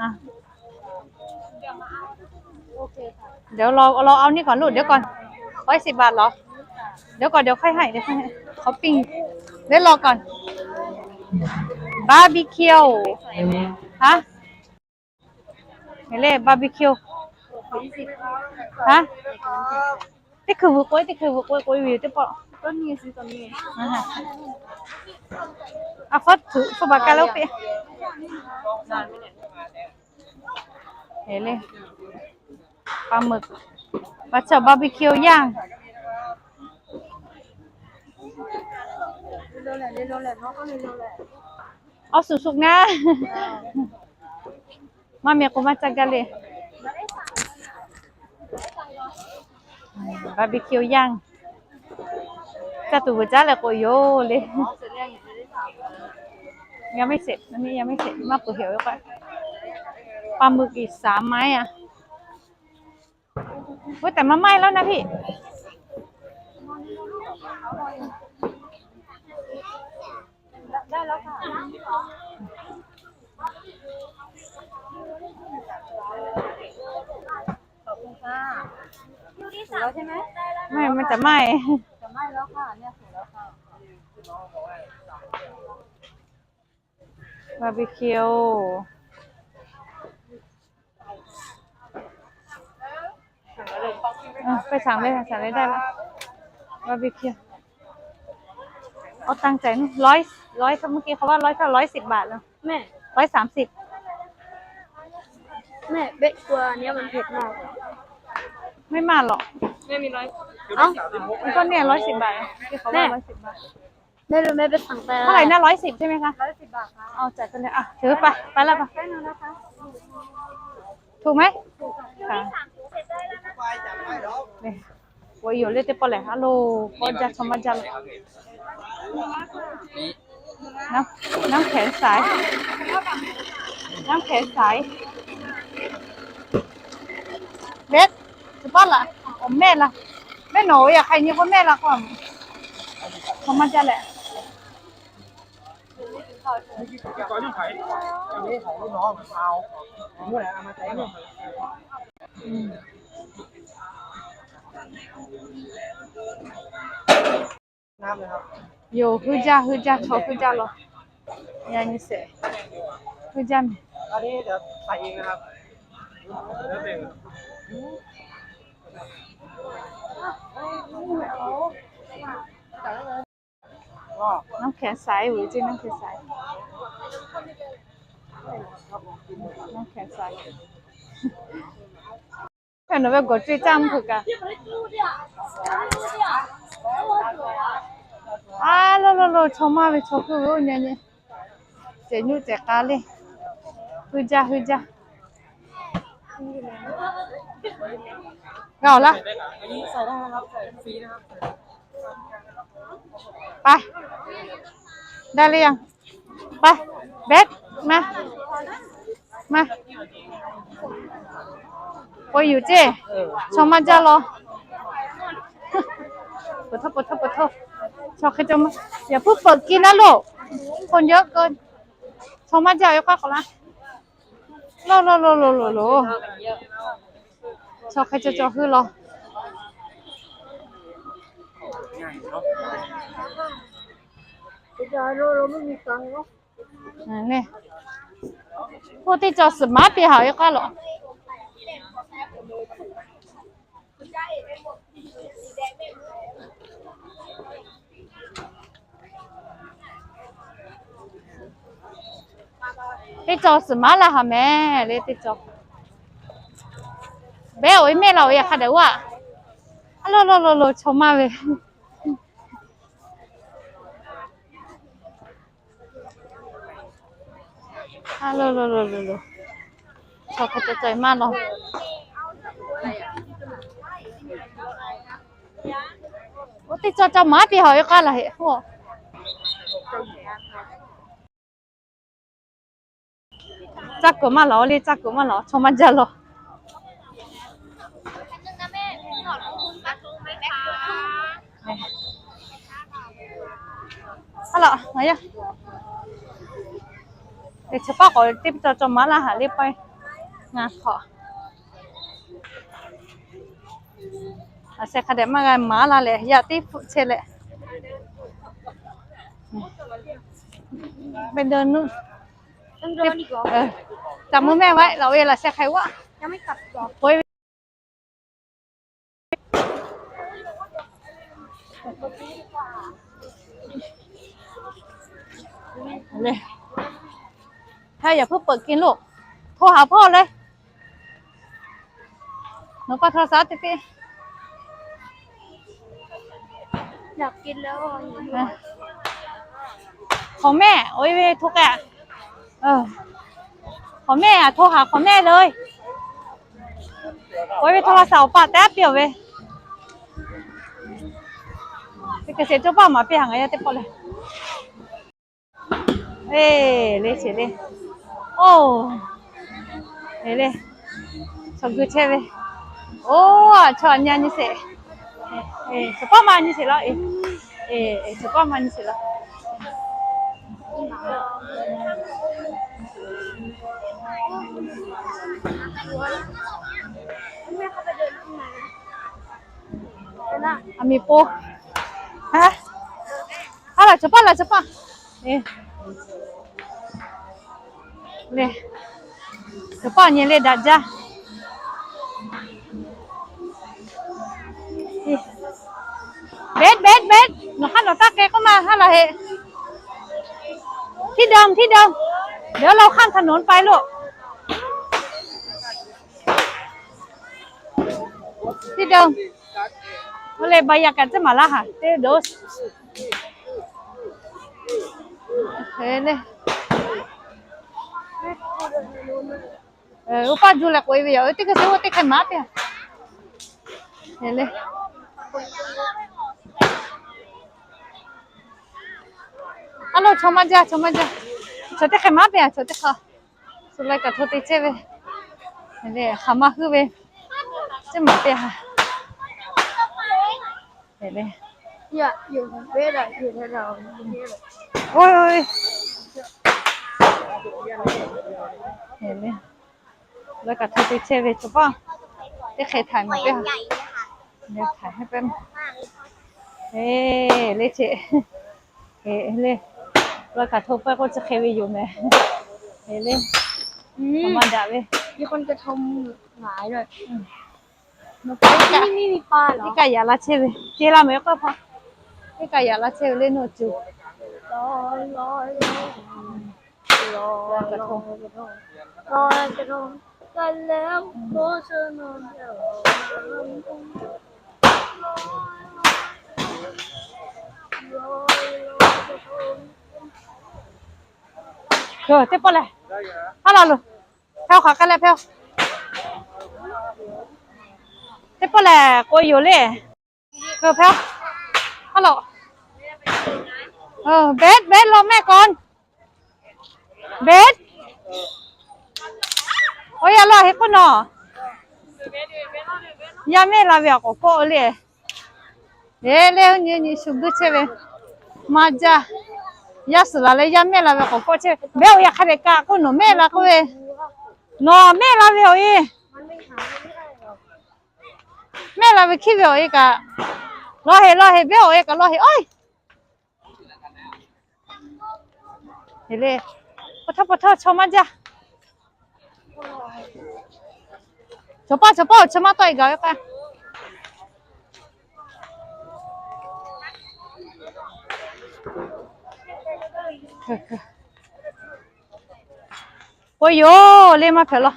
อ่ะ โอเคค่ะ เดี๋ยวรอ รอเอานี่ก่อนลูก เดี๋ยวก่อน ร้อยสิบบาทเหรอ เดี๋ยวก่อน เดี๋ยวค่อยให้ เดี๋ยวค่อยให้ เขาปิ้ง เดี๋ยวรอก่อน บาร์บีคิว ฮะ เห็นเลย บาร์บีคิว ฮะ ที่คือวือโก้ย ที่คือวือโก้ย โก้ยวิว ที่ปอ ก็นี่ไง ซื้อตอนนี้ไง อ่าฮะ เอา เขาถือ เขาบอกกันแล้วเปีย เห็นเลย ปลาหมึก ปลาเผาบาร์บีคิวย่าง เร็วๆแหละ เร็วๆแหละ น้องก็เร็วๆแหละ เอาสุกๆนะ มาเมียกูมาจัดกันเลย บาร์บีคิวย่าง จะตู่จ้าแหละกูโยเลย ยังไม่เสร็จ อันนี้ยังไม่เสร็จ มาเปิดเหวแล้วก็ ปลาหมึกอีกสามไม้อ่ะ เฮ้ย แต่มันไหม้แล้วนะพี่ ได้แล้วค่ะ ขอบคุณค่ะ สุกแล้วใช่ไหม ไม่ มันจะไหม้ จะไหม้แล้วค่ะ เนี่ยสุกแล้วค่ะ บาร์บีคิว เออ ไปสั่งเลยค่ะ สั่งเลยได้ละ บาร์บีคิว เอาตังค์จ่ายนู่น ร้อย ร้อย เมื่อกี้เขาว่าร้อยเท่า ร้อยสิบบาทแล้ว แม่ ร้อยสามสิบ แม่ เบสกลัวอันเนี้ยมันเผ็ดมาก ไม่มากหรอก แม่มีร้อย เอ้า ก็เนี่ยร้อยสิบบาท ที่เขาว่าร้อยสิบบาท ไม่รู้ แม่ไปสั่งไป เท่าไหร่นะ ร้อยสิบใช่ไหมคะ ร้อยสิบบาทค่ะ เอาจ่ายไปเลย อ่ะ ถือไป ไปแล้วไป ถูกไหม ค่ะ นี่ โอ้ย อยู่เรื่อยๆ ปอแหละ ฮัลโหล ก็จะชมมาจัง น้ำ น้ำแข็งใส น้ำแข็งใส เบส สปอตล่ะ ของแม่ล่ะ แม่หนูอยากใครเนี่ย ก็แม่ละก่อน ของมันจะแหละ นี่ของลูกน้องเอา อืม Yoˬ, huiˇ jaˇ, huiˇ jaˇ, chaw huiˇ jaˇ law. Yaꞈ nyi sheˍ, huiˇ jaˇ mehˍ. น้ำแข็งใส uiˍ ce, น้ำแข็งใส, น้ำแข็งใส. แผ่นหนูไปกดจุ้ยจ้ำผึกอะ A lo lo lo, chaw maˇ ve, chaw kuˇ ve oˇ nyi nyi, cehˬ nyuˆ cehˬ k'a le. Huiˇ jaˇ, huiˇ jaˇ. G'a awˬ laˇ. Paˇ, daˇ le yanˇ. Paˇ, Beth, maˇ, maˇ. Peuˬ yuˬ ceˇ, chaw maˇ jaˇ law. Peuˬ htawˇ, peuˬ htawˇ, peuˬ htawˇ. Chaw hk'e ca maˇ, yaꞈ puiˉ peuˬ kiˇ naˉ loˬ. Hk'o yawˇ k'o, chaw maˇ jaˇ, yawˇ k'aˉ k'awꞈ laˇ. Lo lo lo lo lo lo. Chaw hk'e ca cawˬ heuˆ law. Oˇ teˇ cawˬ suhˍ maˉ piˇ haˍ ve k'aˉ law. Teˇ cawˬ suhˍ maˉ laˇ haˍ mehˍ le teˇ cawˬ. Beh, awˬ e mehˆ la awˬ e hk'a dehꞈ oˇ a. A lo lo lo lo, chaw maˇ ve. A lo lo lo lo lo. Chaw hk'e ca cawˬ maˇ law. Oˇ teˇ cawˬ ca maˉ piˇ haˍ ve k'aˉ laˬ heˆ. Caˇ kuiˬ maˇ laˬ le, caˇ kuiˬ maˇ laˬ, chaw maˇ jaˇ law. A laꞈ, ngaˬ yaˇ, teˇ chi paˆ k'awꞈ teˇ cawˬ cawˬ maˉ laˇ haˍ le paˆ. Ngaˬ hk'awꞈ a sheh hk'a dehꞈ maˇ g'a maˉ laˇ leh, yaꞈ teˇ hpfuhˆ chehˇ leh. Caꞈ mvuh mehˆ vaˆ laˬ ve laꞈ sheh hk'a g'aˇ. Peuˬ ve. Hk'a yaꞈ hpfuhˆ peuˬ kiˇ loˬ. Hto haˍ hpawˇ le. Nawˬ pa hto shaˍ teˇ teˇ. Hk'awꞈ mehˆ, oˇ ve hto k'ai. Hk'awꞈ mehˆ, hto haˍ hk'awꞈ mehˆ le. Oˇ ve hto la shaˍ awˬ pa tehꞈ piˇ awˬ ve. Teˇ hk'e sheˍ cawˇ paˆ maˍ piˇ haˍ ngaˬ yaˇ teˇ pawˆ leh. Eˬ, le sheˍ le. Oˇ, le le. Chaw gu chehˇ ve. Oˇ, chaw a nyi a nyi sheˍ. Eˬ, chaw paˆ ma nyi sheˍ laˇ. Eˬ, eˬ, chaw paˆ ma nyi sheˍ laˇ. A miˬ po. Ha? A laˬ chaw paˆ, laˬ chaw paˆ. Eˬ, le, chaw paˆ nyi le daꞈ jaˇ. Eˬ, Beth, Beth, Beth, nawˬ hk'aˇ nawˬ taˇ k'ai k'oˆ ma haˉ laˬ heˆ. ที่เดิม ที่เดิม เดี๋ยวเราข้ามถนนไปลูก ที่เดิม Oˇ leh ba yaꞈ kaꞈ teˇ maˍ laˇ haˍ teˇ do. Oˇ paˇ juˇ leh k'oꞈ e ve yoˬ. Teˇ hk'e te oˇ teˇ hk'e maˍ piˇ. A lo, chaw maˇ jaˇ, chaw maˇ jaˇ. Chaw teˇ hk'e maˍ piˇ, chaw teˇ hk'e. Suh laiˉ kaꞈ hto te chehˇ ve, hk'aˬ ma huiˉ ve, teˇ maˍ piˇ ha. Laiˉ kaꞈ hto te chehˇ ve chaw paˇ, teˇ hk'e htaiˍ maˍ piˇ ha. Htaiˍ hehˉ pehˉ. E, le che. E, le. Laiˉ kaꞈ hto pehˇ k'oˆ chi hk'e ve yoˬ mehˍ. E, le. Maˇ daꞈ ve. Iˉ kaˆ yaꞈ la chehˇ ve, ce la mehˍ k'oˆ hpaˇ. Iˉ kaˆ yaꞈ la chehˇ ve le nawˬ cuˬ. Teˇ pawˆ lehˬ, ha la lo, hpehˇ hk'aˬ k'ai leh hpehˇ. Teˇ pawˆ lehˬ k'o yoˬ le. Hpehˇ, ha lo. Beˉ, beˉ law mehˆ k'o. Beˉ. Oˇ yaˇ law heˆ k'oˆ nawˬ. Yaˇ mehˆ la ve awˬ k'awꞈ kawˆ le. E, le nyi nyi shu guˇ chehˇ ve. Maˇ jaˇ. Yaˇ suhˍ laˬ leh yaˇ mehˆ la ve k'awꞈ kawˆ chehˇ ve. Beˉ, oˇ yaˇ hk'a dehꞈ kaꞈ k'oˆ nawˬ mehˆ la k'oˆ ve. Nawˬ mehˆ la ve awˬ e. Mehˆ la ve hkiˉ ve awˬ e kaꞈ. Law heˆ, law heˆ, beˉ awˬ e kaꞈ law heˆ oˬ. Hk'aw htawˇ hk'aw htawˇ chaw maˇ jaˇ. Chaw paˇ, chaw paˇ, chaw maˇ tawˆ e gaˬ ve k'o. K'o yoˬ le, maˇ hpehꞈ law.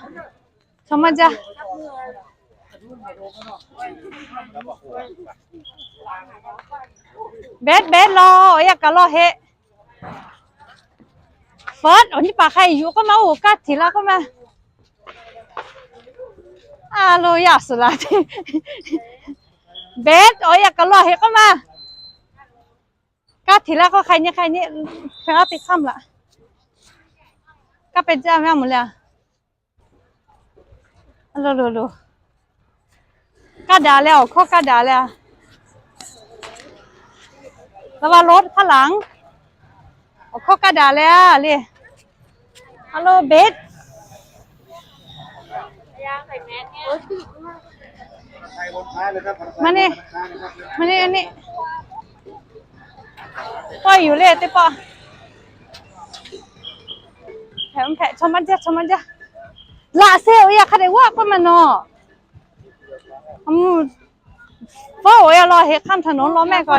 Chaw maˇ jaˇ. Beˉ, beˉ law, awˬ yaˇ kaꞈ law heˆ. Fawˉ, awˬ nyi paˍ hk'a yuˬ k'oˆ ma, oˇ kaˇ hteꞈ la k'oˆ ma. A lo, yaˇ suhˍ laˬ te. Beˉ, awˬ yaˇ kaꞈ law heˆ k'oˆ ma. Kaˇ hteꞈ la k'oˆ hk'a nyi hk'a nyi, hk'a teˇ hk'aˇ laˬ. Kaˇ pehˇ jaˇ ve a moˍ le a. Lo lo lo. Kaˇ daꞈ leh, awˬ hkawˇ kaˇ daꞈ leh a. Laˇ va lo hk'aˇ laˬ. Awˬ hkawˇ kaˇ daꞈ leh a le. A lo, beˉ. Maˇ ne, maˇ ne, maˇ ne. Pawˆ yuˬ le teˇ pawˆ. Hpehꞈ, hpehꞈ, chaw maˇ jaˇ, chaw maˇ jaˇ. Laꞈ sheh awˬ yaˇ hk'a dehꞈ g'aˇ k'oˆ ma nawˬ. Fawˉ, awˬ yaˇ law heˆ, hk'aˇ htaꞈ nawˬ law mehˆ k'o.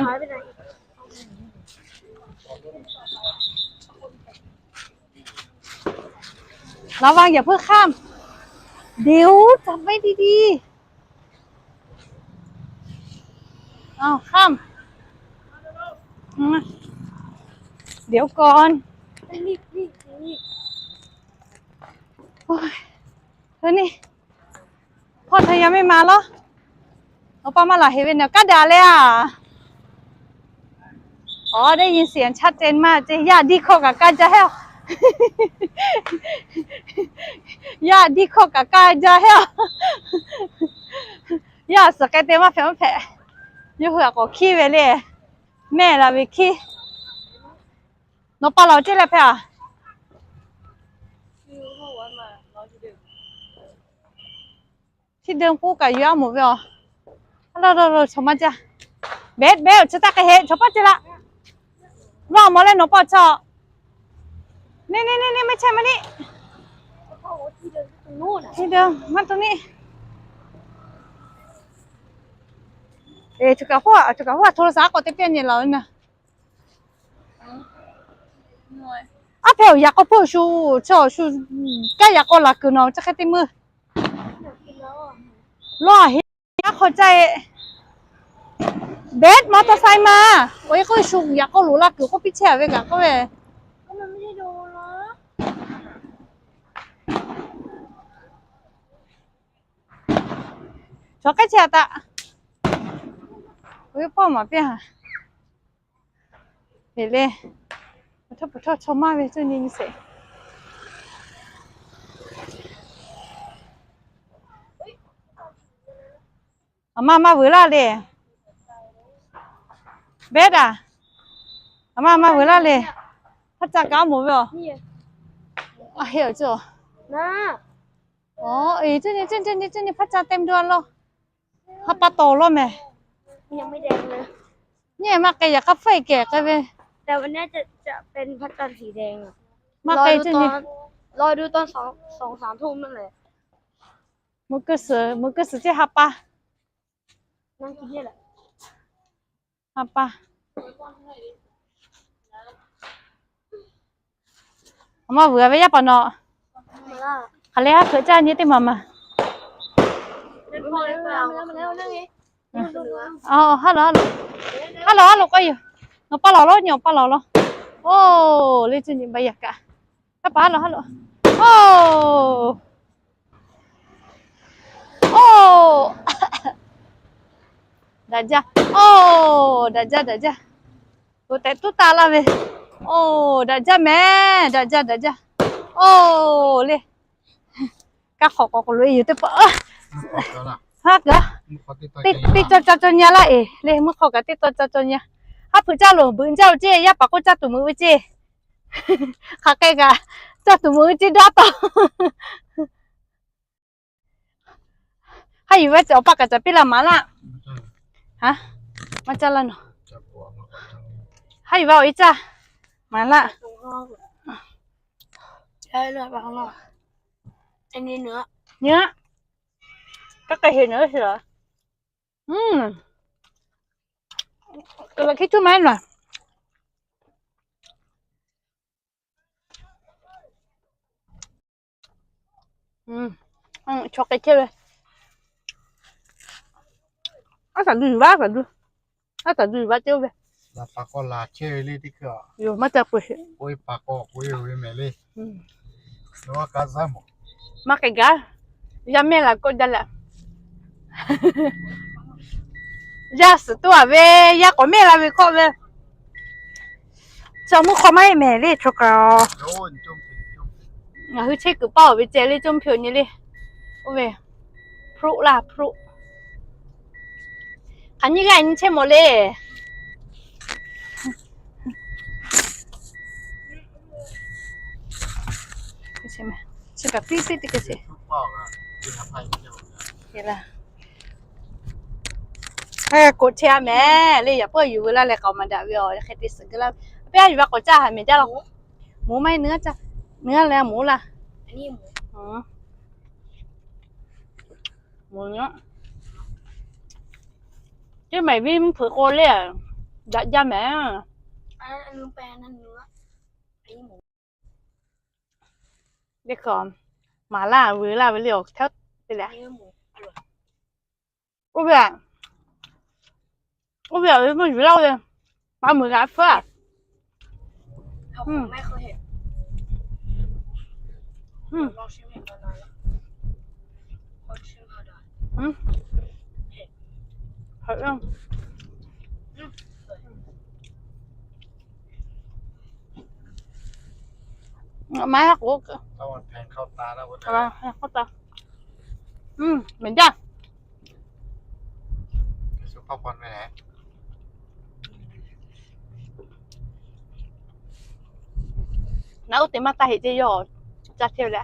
ระวัง อย่าเพิ่งข้าม เดี๋ยว จับไว้ดีๆ อ้าว ข้าม อืม เดี๋ยวก่อน โอ๊ย เธอนี่ พ่อเธอยังไม่มาเหรอ เอาป้ามาหล่อเหตุเป็นแนวกล้าด่าเลยอ่ะ อ๋อ ได้ยินเสียงชัดเจนมาก เจ๊ ย่าดีข้อกับกล้าจะแห้ว ย่าดีข้อกับกล้าจะแห้ว ย่าสแกนเต็มว่าแผลว่าแผล ยกหัวก็ขี้ไปเลย แม่เราไปขี้ nawˬ pa laˬ awˬ ceuˬ leh hpehꞈ a? Chi deu k'oˆ kaꞈ yuˬ a moˍ ve a. Lo lo lo, chaw maˇ jaˇ. Beˉ beˉ, awˬ chi taˇ k'ai heˆ, chaw paˇ ceh laˇ. Lo a mawˬ leh nawˬ pa chaw. Neˇ neˇ neˇ neˇ, maˇ chehˇ maˇ neˇ. Chi deu maˇ to neˇ. E, chaw kaꞈ k'oˆ, chaw kaꞈ k'oˆ, โทรศัพท์ k'awꞈ te piˇ nyi laˬ ve na. Aˉ hpehꞈ awˬ yaꞈ k'aw hpeuˇ shu, chaw shu, kaˇ yaꞈ k'aw laˬ kuiˬ nawˬ chi hk'e te meuˇ. Lawˇ a heˆ, yaˇ hk'aw caˇ e. เบส มอเตอร์ไซค์มา โอ้ย ก็ชวนอยากก็หรูลากอยู่ ก็พิเศษเวกะก็เว้ย ชอบใกล้เชียร์ตะ โอ้ย พ่อหมาเปียหา เห็นเลย ปะทอด ปะทอด ชอบมากเลย ช่วงนี้มีเสก အမ မႃးဝေၤလႃႉလႄႈ ဘဲဒႃႉ အမ မႃးဝေၤလၢ်လႄႈ ဖတ်စာကောင်းမွန်ပြီ။ အဟဲ့ အကျော် อ๋อ เอ้ย เจ้านี่ เจ้านี่ เจ้านี่ พระจันทร์เต็มดวงเลย ฮะ ปลาโตแล้วแม่ ยังไม่แดงเลย เนี่ย มาแกะ อยากกาแฟแกะ แกะไป แต่วันนี้จะ จะเป็นพระจันทร์สีแดงอะ มาแกะ รอดู เจ้านี่ ตอน รอดูตอนสอง สองสามทุ่มนั่นแหละ မုၢ်ကစၢၢ် မုၢ်ကစၢၢ် เจ๊ ฮะ ปลา นั่งกินเนี่ยแหละ ฮะ ปลา အမ ဝေၤဝဲယႃႉပၢ်နီႈ ခလဲဟးဖျိးကၢ်န့ၣ် တ့ၢ်မး မး အ ဟါလီၤ ဟါလီၤ ဟါလီၤ ဟါလီၤ ကီယိၤ နပၢ်လီၤလီၤ ညီပၢ်လီၤလီၤ အိ လၢ ကၠိန့ၣ် ဘၣ်ယၤကး တၢ်ပၢ် ဟါလီၤ ဟါလီၤ အိ အိ ဒၣ်ကၢ် အိ ဒၣ်ကၢ် ဒၣ်ကၢ် ကိုယ်တိုင်တူၢ်တၢ်လၢ်ဝဲ အိ ဒၣ်ကၢ်မဲ ဒၣ်ကၢ် ဒၣ်ကၢ် အိ လၢ ကၢ်ဃီၤ ကီးကလိ ယူၤတပၢၢ် ဟါကၢ် တ့ၢ်တ့ၢ် ကၠီကၠီကၠီညါလၢ်အံၤ လၢမုၢ်ဃီကး တ့ၢ်တ့ၢ် ကၠီကၠီကၠီညါ ဟးဖုးကၢ်လိာ် ဘုးကၢ်အိၣ်ကၠ့ ယၢ်ပာ်ကိၢ် ကၢ်တူးမုၢ်ဝဲကၠ့ ခးကဲကး ကၢ်တူးမုၢ်ဝဲကၠ့ ဒွးတီၤ ဟးယူၤဝဲ စီၤပၢ်ကး စီၤပ့းလး မၤလၢ် ဟါ မၤကၢ်လၢ်နီၤ ဟးယူၤဝဲ အိၣ်အံၤကၢ် မၤလၢ် ကၢ်ကဟ့ၣ်နုာ်လီၤ ကလၢာ်ခံထူၣ်မးနီၤ ဆီကဲးချဲဝဲ အသးဒုဘၣ် သးဒု အသးဒုဘၣ်တဲဝဲ ယိၤ မၤတၢ်ပှဲၤ မၤကဲဂၤ ယၤမ့ၢ်လၢကီၢ်ဒၣ်လၢ ယၤစတူးဝဲ ယၤကိးမ့ၢ်လၢဝဲခီဝဲ စီၤမုၢ်ခီမးအံၤမဲာ်လၢ ဆိကၢ် အီၤ ငါဟုဆ့ကုၢ်ပာ်အီၤဝဲကဲလၢ ကၠိဖျိးန့ၣ်လၢ အိၣ်ဝဲ ဖရူးလၢ် ဖရူး ခါနံၣ်ဂၤနံၣ် ဆဲးမိၢ်လၢ ဆ့ကၤ ပံပံတကဆ့ ဟဲ ကိးဆ့အမဲာ်လၢ ယၤပှၢ်ယူၤဝဲလၢ်လၢ ကိးမၤဒၣ်ဝဲအီၤ ယဟဲတ့ၢ်စကလၢ် ပျၢ်ယူၤဘၣ်ကိးကၢ် ဟးမဲာ်ကၢ်လီၤ မူမးနုၤ နုၤလၢမူလၢ် မူ ကၠ့မၤဝံ မုၢ်ဖုးကိးလၢ ဒၣ်ကၢ်မဲာ် လၢခီ မၤလၢ်ဝံၤလၢ်ဝံၤလၢ ထဲတလဲ အိၣ်ဝဲ အိၣ်ဝဲ မ့ၢ်ယူၤလၢ်ဝဲ ပၢ်မုၢ်ဂၤဖၢ မၤဟးကိး ဟးကိးတၢ် မ့ၢ်ဒၣ် နအိၣ်တ့ၢ်မးတၢ်ဟ့ၣ်က့ယီၤ ကၢ်ထဲလဲ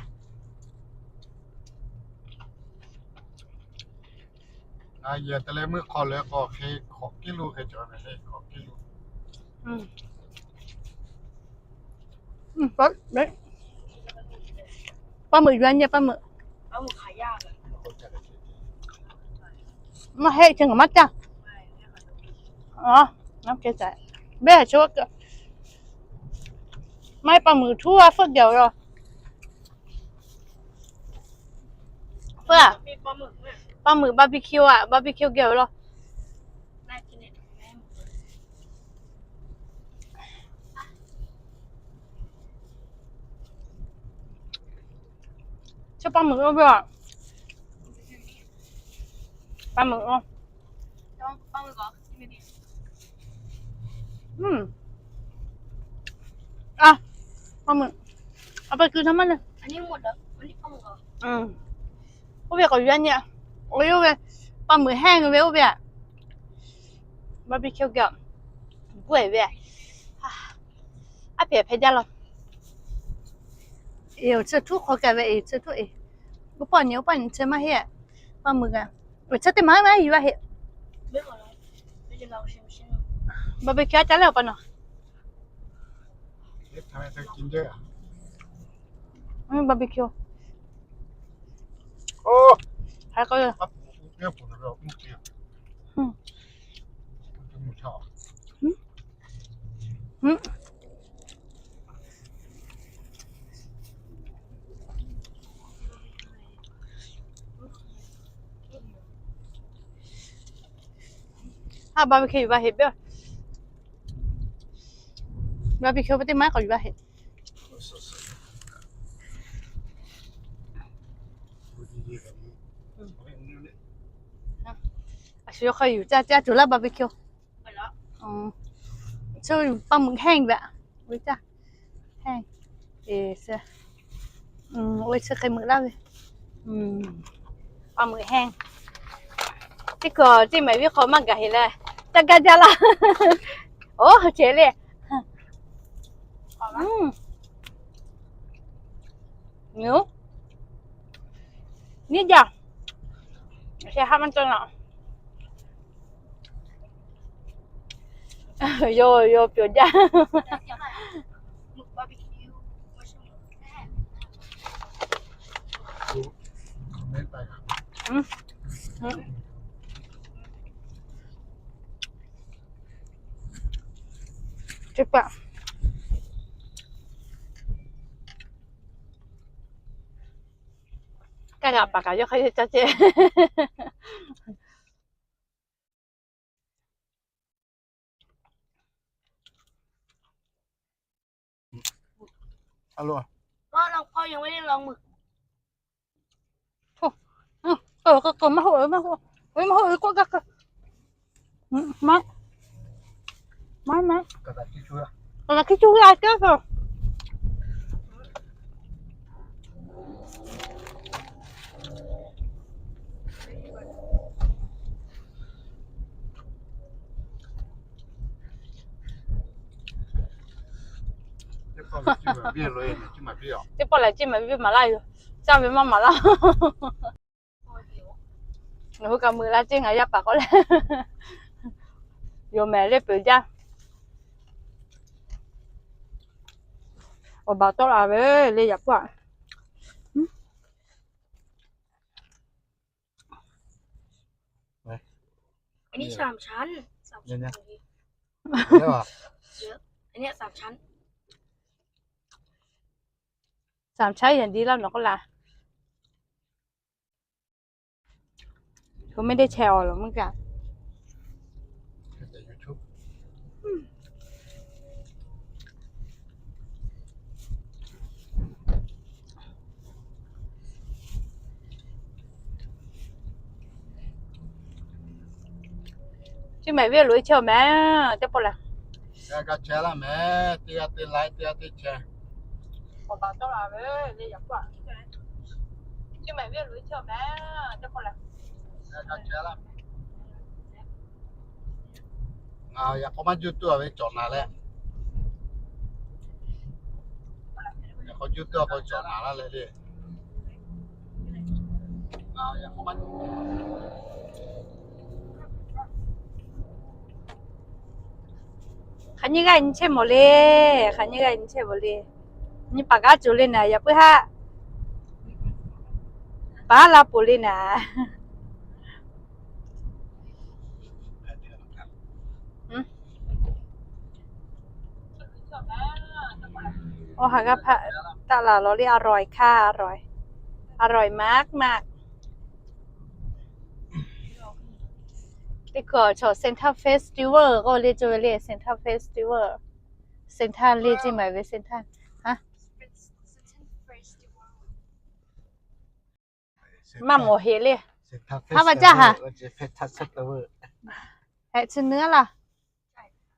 ၣ် ယတလဲမုၢ်ခီလၢကီၢ် ခီကံလူ ခီကံလူ ပၢ်မုၣ်ယွၤညါ ပၢ်မုၣ် မ့ၢ်ဟဲက့ၤ ကမၤတၢ် အ ကဲစး ဘဲဆိ မ့ၢ်ပၢ်မုၣ်ထူအ ဖၢကဲၤဝဲလီၤ ဖၢ ပၢ်မုၣ် barbecue အ barbecue ကဲၤဝဲလီၤ န ปลาหมึก ด้วยอะ ปลาหมึก อืม อ่ะ ปลาหมึก เอาไปกินทั้งหมดเลย อันนี้หมดเหรอ อันนี้ปลาหมึกเหรอ อืม โอเวกออกอยู่เนี่ย โอ้ย โอเว ปลาหมึกแห้งเลย โอเว บาร์บีคิว กับกล้วยเว้ย อ่ะ เปียกแพ้จ้าเหรอ เอวเชิดทุกข์ขอแก่เว้ย เอวเชิดทุกข์ เอว อุปกรณ์เนี่ย อุปกรณ์เชิดมาเฮ้ย ปลาหมึกอ่ะ เออ เชิดเต็มไม้ไหม อยู่ว่าเฮ้ย บาร์บีคิว จ้าแล้วปะเนาะ เล็กทำไมเธอกินเยอะอ่ะ อืม บาร์บีคิว โอ้ ใครก็เลย ครับ เรื่องผมเราต้องเตรียม อืม มันจะหมดช่อ อืม อืม ถ้าบาร์บีคิวอยู่บ้านเห็ดเบ้อ บาร์บีคิว ไปเต็มไม้ก่อนอยู่บ้านเห็ด อืม อ่ะ เดี๋ยวค่อยอยู่จ้า จ้า จุดละบาร์บีคิว อืม ช่วยปลาหมึกแห้งแบบ อุ้ยจ้า แห้ง เออ เสื้อ อืม โอ้ย เสื้อไข่หมึกแล้วเว้ย อืม ปลาหมึกแห้ง ที่ก่อที่ใหม่วิเคราะห์มากกะเห็นแล้ว จ้า จ้า จ้าละ โอ้ เจ๋งเลย อืม 牛，你讲，谁还没蒸啊？有有表姐。嗯嗯，这个。 Kaˇ g'a paˍ kaꞈ yawˇ hk'aˇ yawˇ caˇ ceh. Alo. Con, con, con, con. Thôi. Ơ, ơ, ơ, ơ, mă hô̆, mă hô̆. Ơ, mă hô̆, ơ, k'oˆ g'a k'o. Mă. Mă, mă. K'aˬ k'aˬ hkiˇ cuˇ g'a k'o. Teˇ pawˆ lehˬ, chi maˍ viˇ maˍ laˇ yoˬ. Caˇ ve maˇ maˍ laˇ. Ngaˬ hui kaꞈ meuꞈ la ceˇ, ngaˬ yaˇ paˍ k'awꞈ leh. Yoˬ mehˍ, le peuˬ jaˇ. Awˬ baˬ tawˆ la ve le yaꞈ puiˉ aꞈ. Anyi สามชั้น สามชั้น อันนี้ สามชั้น อย่างดีแล้วเนาะก็ล่ะ เขาไม่ได้แชร์ออกหรอกเมื่อกี้ Chi mehˍ viˇ loꞈ-e chehˇ-oˬ mehˍ, teˇ pawˆ lehˬ. G'a g'a chehˇ laˇ mehˍ, teˇ g'aˇ teˇ laiˉ, teˇ g'aˇ teˇ chehˇ. Awˬ baˬ tawˆ la ve le yaꞈ puiˉ aꞈ. Chi mehˍ viˇ loꞈ-e chehˇ-oˬ mehˍ, teˇ pawˆ lehˬ. G'a g'a chehˇ laˇ mehˍ. Ngaˬ yaꞈ k'aw maˇ juˇ tuˬ a ve cawˬ naˍ leh. Yaꞈ k'aw juˇ tuˬ a k'aw cawˬ naˍ laˇ leh le. Hk'aˬ nyi g'aˇ nyi chehˇ mawˬ le, hk'aˬ nyi g'aˇ nyi chehˇ mawˬ le. Nyi paˍ g'aˇ cawˬ le naˍ, yaꞈ puiˉ haˆ. Paˍ la poˬ le naˍ. Awˬ ha g'a hpaꞈ taˆ laˬ lawˬ le, อร่อยค่ะ อร่อย อร่อยมากๆ. Teˇ hkui chaw Central Festival k'oˆ le, co ve le Central Festival. Central le, chi mehˍ ve Central. Ha? Maˇ mawˬ heꞈ le. Hk'a ma caˇ haˍ. Heh chi nui laˇ.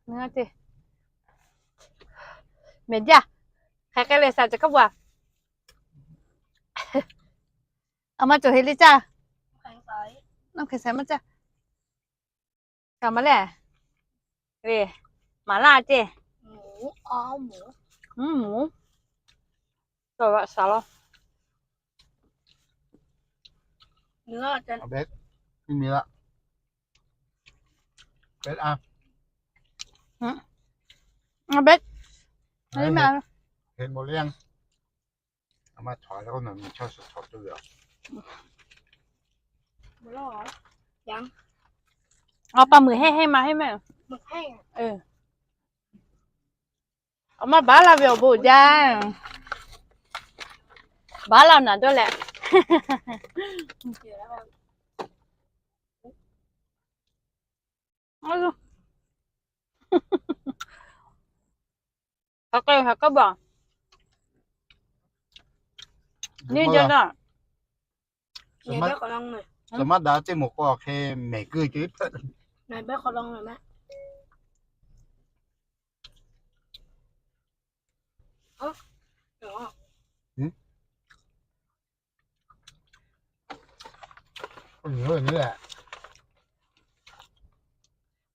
Nui ceˇ. Mehˬ jaˇ. Hk'aˬ hk'e leh saˍ ca kaˉ bu a. A ma cawˬ heꞈ le caˇ. Naˇ hk'e saˍ maˇ caˇ. Kaꞈ ma le. Maˍ laˇ ceˇ. Mvuhˇ mvuhˇ. Saˍ law. Awˬ pa meuꞈ hehnˇ hehnˇ ma hehnˇ mehˬ. Awˬ ma baˉ laˇ ve awˬ bon jaˇ. Baˉ laˇ naˍ dawˇ leh. Hk'aˬ k'ai hk'aˬ k'oˆ baˬ. Neˇ jaˇ naˇ. Maˇ daꞈ teˇ moˍ k'o hk'e mehˬ geuˆ ce.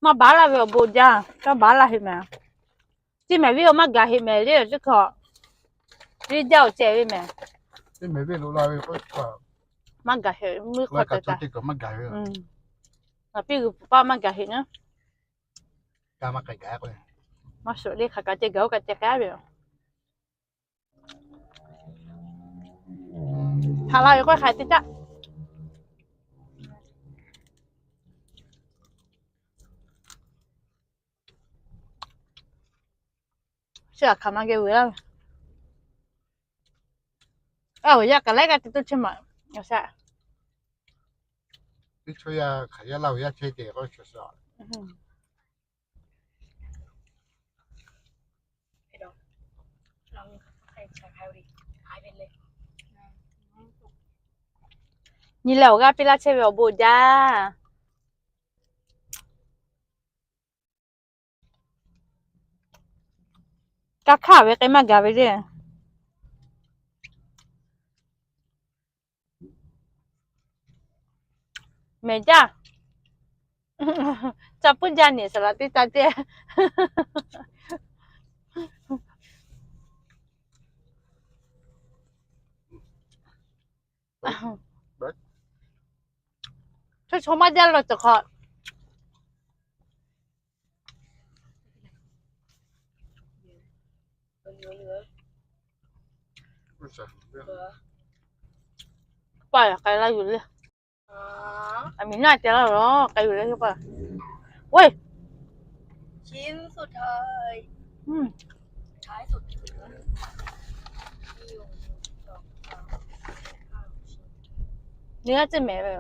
Maˇ baˉ laˇ ve awˬ bon jaˇ, kaꞈ baˉ laˇ heꞈ mehˬ. Teˇ mehˬ viˉ awˬ maˇ gaˬ heꞈ mehˬ le, teˇ hkawꞈ. Teˇ jaˇ awˬ ceh ve mehˬ. Maˇ gaˬ heꞈ meuˇ hk'aw te taˍ. Ngaˬ piˇ g'uiˬ pfuhˍ paˇ maˇ gaˬ heꞈ naˉ. Maˇ shuˍ le, hk'aˬ kaꞈ ceh gaˬ oˇ kaꞈ ceh k'ai ve yoˬ. Hk'aˬ la ve k'oˆ hk'aˬ te caˇ. Chi a hk'aˬ ma geh vuiˬ laˇ ve. A, awˬ yaˇ kaꞈ laiˉ g'aˇ te toˇ chehˇ maˬ. Awˬ shaꞈ. Teˇ chaw yaˇ hk'aˬ yaˇ laˇ ve yaˇ chehˇ te k'o, nyi leh awˬ g'aˇ piˇ laˇ chehˇ ve awˬ bon jaˇ. Kaˇ hkaˇ ve k'ai maˇ gaˬ ve le. Mehˬ jaˇ. Ca puiˉ jaˇ niˬ saˍ laˍ teˇ ca teˇ. Chaw chaw maˇ jaˇ la cawˬ hk'aw. Paˇ k'ai laˇ yuˬ le. Aˬ miˍ naˆ te laˇ lo k'ai yuˬ le paˇ. Weˇ. Nyi a ciˉ mehˍ ve.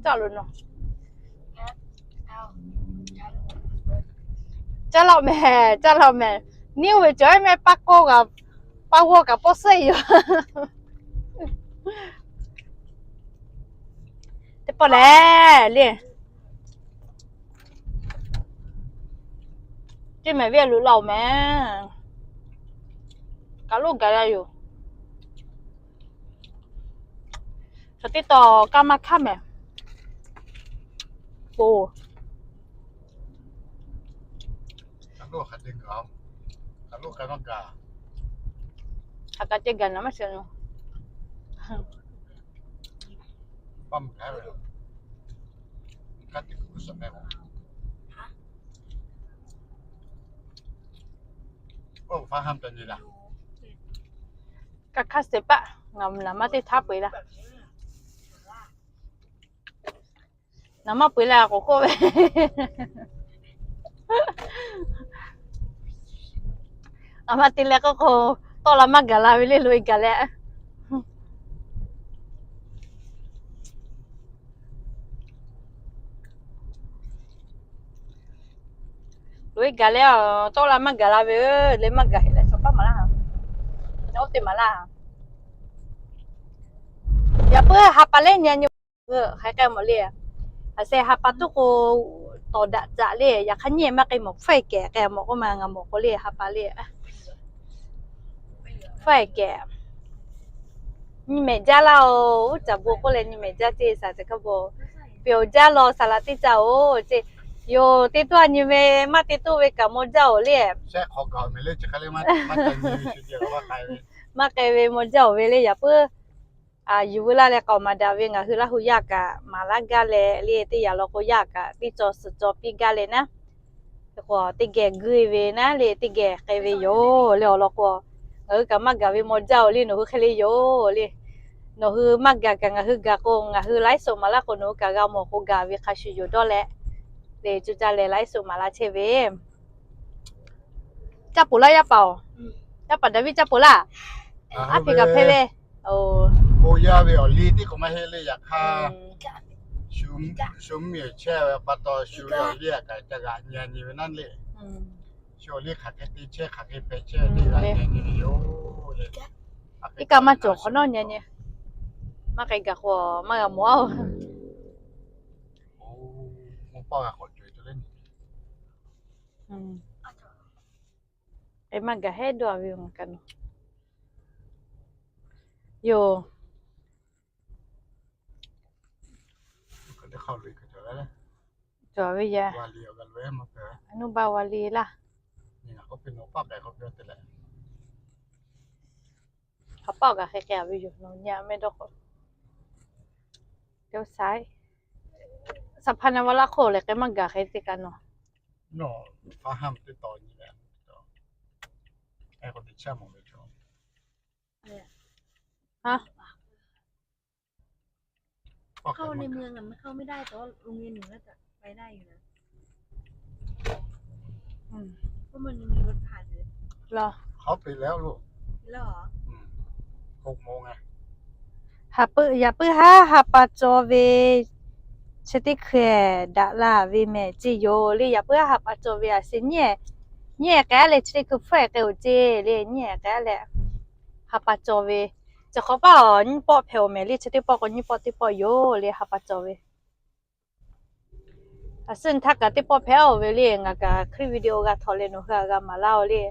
Caˇ lo nawˬ. Caˇ law mehˍ, caˇ law mehˍ. Nyiˇ ve cawˬ mehˆ paˇ kawˇ kaꞈ, paˇ g'awˇ kaꞈ pawˆ sehˉ yoˬ. Teˇ pawˆ lehˬ le. Ceˇ mehˍ ve luˬ laˇ-oˬ mehˍ. Kaꞈ loˉ gaˬ la yoˬ. Chaw teˇ taw kaˇ maˇ hkaˇ mehˍ. Poˬ. Hk'aˬ kaꞈ ceh gaˬ naˍ maˇ shiˍ naˍ. Kaˇ hkaˇ suh paˆ, ngaˬ naˍ maˇ teˇ htaˇ peu eˬ laˇ. Naˍ maˇ peu eˬ leh k'awꞈ k'oˆ ve. Aˬ ma te leh k'oˆ k'o, tawˆ la maˇ gaˬ la ve le, loꞈ-e gaˬ leh. Loꞈ-e gaˬ leh, tawˆ la maˇ gaˬ la ve, leh maˇ gaˬ heˆ leh chaw paˇ maˍ laˇ. Oˇ te maˍ laˇ. Yaꞈ puiˉ ha pa lehˬ nyi nyi, hk'aˬ hk'e k'ai mawˬ le. Aˬ sheh ha pa tuˉ k'o, tawˍ daꞈ caꞈ le. Yaꞈ hk'aˇ nyi maˇ k'ai mawˬ, hpfuhˆ kehˬ k'ai mawˬ k'oˆ ma, ngaˬ mawˬ k'o le ha pa le. Hpfuhˆ kehˬ. Nyi mehˍ jaˇ laˇ-oˬ, uˉ caˍ bon k'oˆ leh nyi mehˍ jaˇ ceˇ, shaˍ cehˬ hkaˇ bon. Peuˬ jaˇ law, saˍ laꞈ teˇ caˇ oˬ ceˇ. Yoˬ, teˇ tuˉ a nyi ve, maˇ te toˇ ve kaꞈ maw jaˇ-oˬ le. Maˇ k'ai ve maw jaˇ-oˬ ve le. Yaꞈ puiˉ yuˬ veu laˇ leh k'aoˍ maˍ daꞈ ve ngaˬ hui Laˇ huˍ yaˇ kaꞈ maˍ laˇ gaˇ leh le, teˇ yanˇ law k'o yaˇ kaꞈ teˇ caw suhˍ caw piˇ gaˇ leh naˉ, k'o teˇ geh guˇ ve naˉ le, teˇ geh k'ai ve yoˬ le. Awˬ lawn k'o, ngaˬ hui kaꞈ maˇ gaˬ ve maw jaˇ-oˬ le, nawˬ hui hk'e le yoˬ le. Nawˬ hui maˇ gaˬ kaꞈ ngaˬ hui gaˬ k'o, ngaˬ hui laiˉ suhˍ maˍ laˇ k'o nawˬ hui kaꞈ g'a mawˬ k'o gaˬ ve hk'a shuˍ yoˬ dawˇ leh, le cuˇ caˇ leh laiˉ suhˍ maˍ laˇ chehˇ ve. Caˇ poˬ laˇ yaˇ paˍ-oˬ, yaˇ paˍ Daˍviˆ caˇ poˬ laˇ. Aˉ hpeꞈ kaꞈ hpehꞈ ve. Bon yaˇ ve awˬ liˇ tiˉ k'o maˇ heˆ le, yaꞈ hk'aˇ shu mvuhˇ miˬ chehˇ ve pa taw shu ve awˬ liˇ kaꞈ ca g'aꞈ nyi nyi ve naˉ le. Shu awˬ liˇ hk'aˬ hk'e te chehˇ, hk'aˬ hk'e hpehꞈ chehˇ le, g'aꞈ nyi nyi ve yoˬ le. Iˉ kaˆ maˇ cawˬ hk'awꞈ nawˉ nyi nyi. Maˇ k'ai gaˬ k'o maˇ g'a mawˬ-oˬ. K'ai maˇ gaˬ hehˉ dawˇ ve ngaˬ kaꞈ nawˬ yoˬ. Cawˬ ve yaˇ. Nuˇ baˆ wa le laˇ. Hk'aˬ paˆ kaꞈ hk'e k'ai ve yoˬ, nawˬ nyi mehˆ dawˇ k'o. Teˇ saiˉ, saˍ hpaˇ na va laˇ hk'oˆ lehˬ k'ai maˇ gaˬ hk'e te kaꞈ nawˬ.เข้าในเมืองอะมันเข้าไม่ได้ แต่ว่าโรงเรียนหนูน่าจะไปได้อยู่นะ อืม เพราะมันยังมีรถผ่านอยู่เลย เหรอ เขาปิดแล้วลูก ปิดแล้วเหรอ อืม หกโมงไง Haꞈ pui, yaꞈ puiˉ haˉ ha pa caw ve chi teˇ hkui daꞈ la ve mehˍ ceˇ yoˬ le. Yaꞈ puiˉ haˉ ha pa caw ve a se nyi, nyi k'ai leh chi teˇ hkui hpfuhˆ k'ai-oˬ ceˇ le, nyi k'ai leh ha pa caw ve. Chi hk'awꞈ paˆ awˬ nyiˇ pawˆ hpehꞈ-oˬ mehˍ le, chi teˇ pawˆ k'o nyiˇ pawˆ teˇ pawˆ yoˬ le ha pa caw ve. A suh htaˇ kaꞈ teˇ pawˆ hpehꞈ-oˬ ve le, ngaˬ kaꞈ hkriˉ video g'a htawnˍ leh nawˬ hui a g'a maˍ laˇ-oˬ le.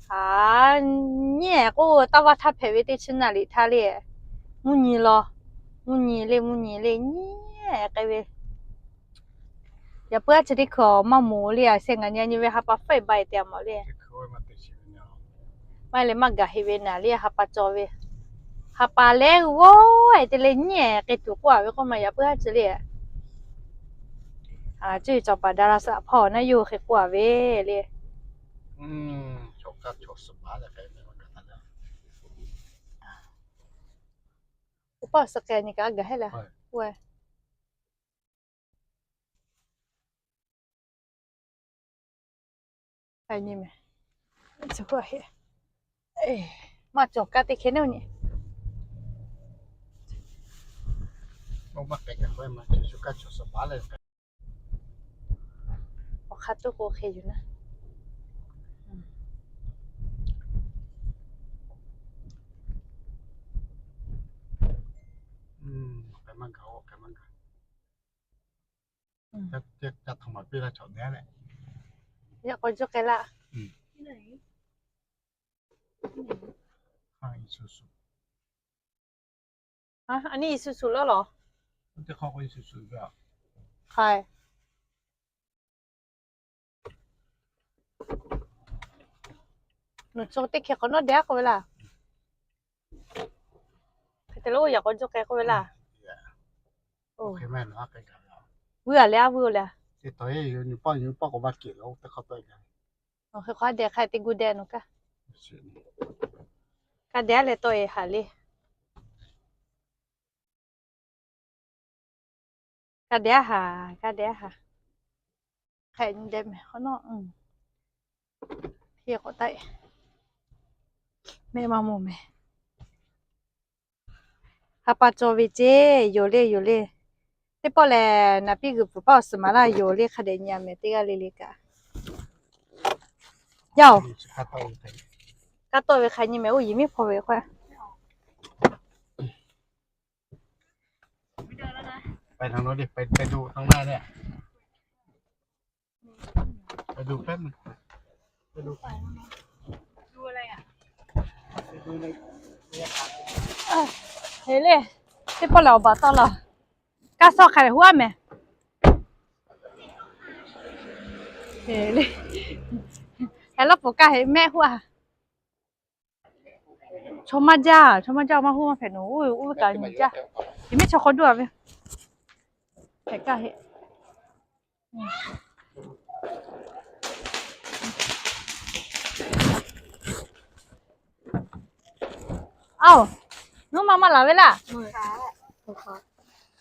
A, nyi k'o taˇ vaˇ htaˇ hpehꞈ ve teˇ chi naˇ liꞈ htaˇ le, mvuhˇ nyi law, mvuhˇ nyi le, mvuhˇ nyi le nyi k'ai ve. Yaꞈ puiˉ a chi teˇ hkui maˇ moˍ le, a se ngaˬ nyi nyi ve ha pa faiˇ ba-e te a mawˬ le. Maˇ leh maˇ gaˬ heˆ ve naˍ le ha pa caw ve. Ha pa lehˬ g'awˇ-e te leh nyi k'ai tuˬ k'oˆ-a ve k'oˆ ma yaꞈ puiˉ haˉ chi le. Cuˇ yiˍ cawˬ paˍ daˍ laˇ saˍ hpawˇ naˉ yawˇ hk'e k'oˆ-a ve le. Oˇ paˆ suh k'ai nyi kaꞈ a gaˬ heˆ le. Maˇ cawˬ kaˇ teˇ hkeh naˉ nyi. Awˬ hk'aˇ tuˉ k'o hk'e yuˬ naˉ. Yaꞈ k'aw juˇ k'ai laˇ. A nyi Isuzu lawˇ lawˬ. Hk'aˬ, nawˬ chaw teˇ hkeh k'awꞈ nawˉ deh-aˉ k'oˆ ve laˇ. Hk'e te lo yaꞈ k'aw juˇ k'ai k'oˆ ve laˇ. Vuiˬ a leh a vuiˬ-oˬ le. Hk'e k'o a deh hk'a te gu deh nawˬ kaˇ. Kaˇ deh-a leh tawˆ-e haˍ le. Kaˇ deh-a haˍ, kaˇ deh-a haˍ. Hk'e nyi deh mehˍ k'awꞈ nawˉ. Hk'e k'awꞈ taˆ-e. Mehˆ maˇ moˬ mehˍ. Ha pa caw ve ceˇ, yoˬ le, yoˬ le. Teˇ pawˆ lehˬ naˍ piˇ g'uiˬ pfuhˍ paˆ awˬ suhˍ maˍ laˇ yoˬ le, hk'a dehꞈ nyi-a mehˍ teˇ g'aˇ le le kaꞈ. Yaˇ-oˬ, kaˇ tawˆ ve hk'a nyi mehˍ, oˇ yiˬ miˉ hpaw ve k'o. ไปทางโน้นดิ ไป ไปดูข้างหน้าเนี่ย ไปดูแป๊บนึง ไปดู ไปดูใน Hk'e le, teˇ pawˆ lehˬ awˬ baˬ tawˆ la. Kaˇ sawˆ hk'a lehˬ huˉ a mehˍ. Hk'e le, hk'e lawˉ poˬ kaˇ heꞈ mehˆ huˉ a. Chaw maˇ jaˇ, chaw maˇ jaˇ, maˇ huˉ maˇ hpehꞈ nawˬ, oˇ ve kaꞈ nyi jaˇ. Chi mehˆ chaw hk'aw duˇ a ve. Hpehꞈ kaˇ heꞈ. Aoˬ, nuˉ ma maˇ laˬ ve laˇ.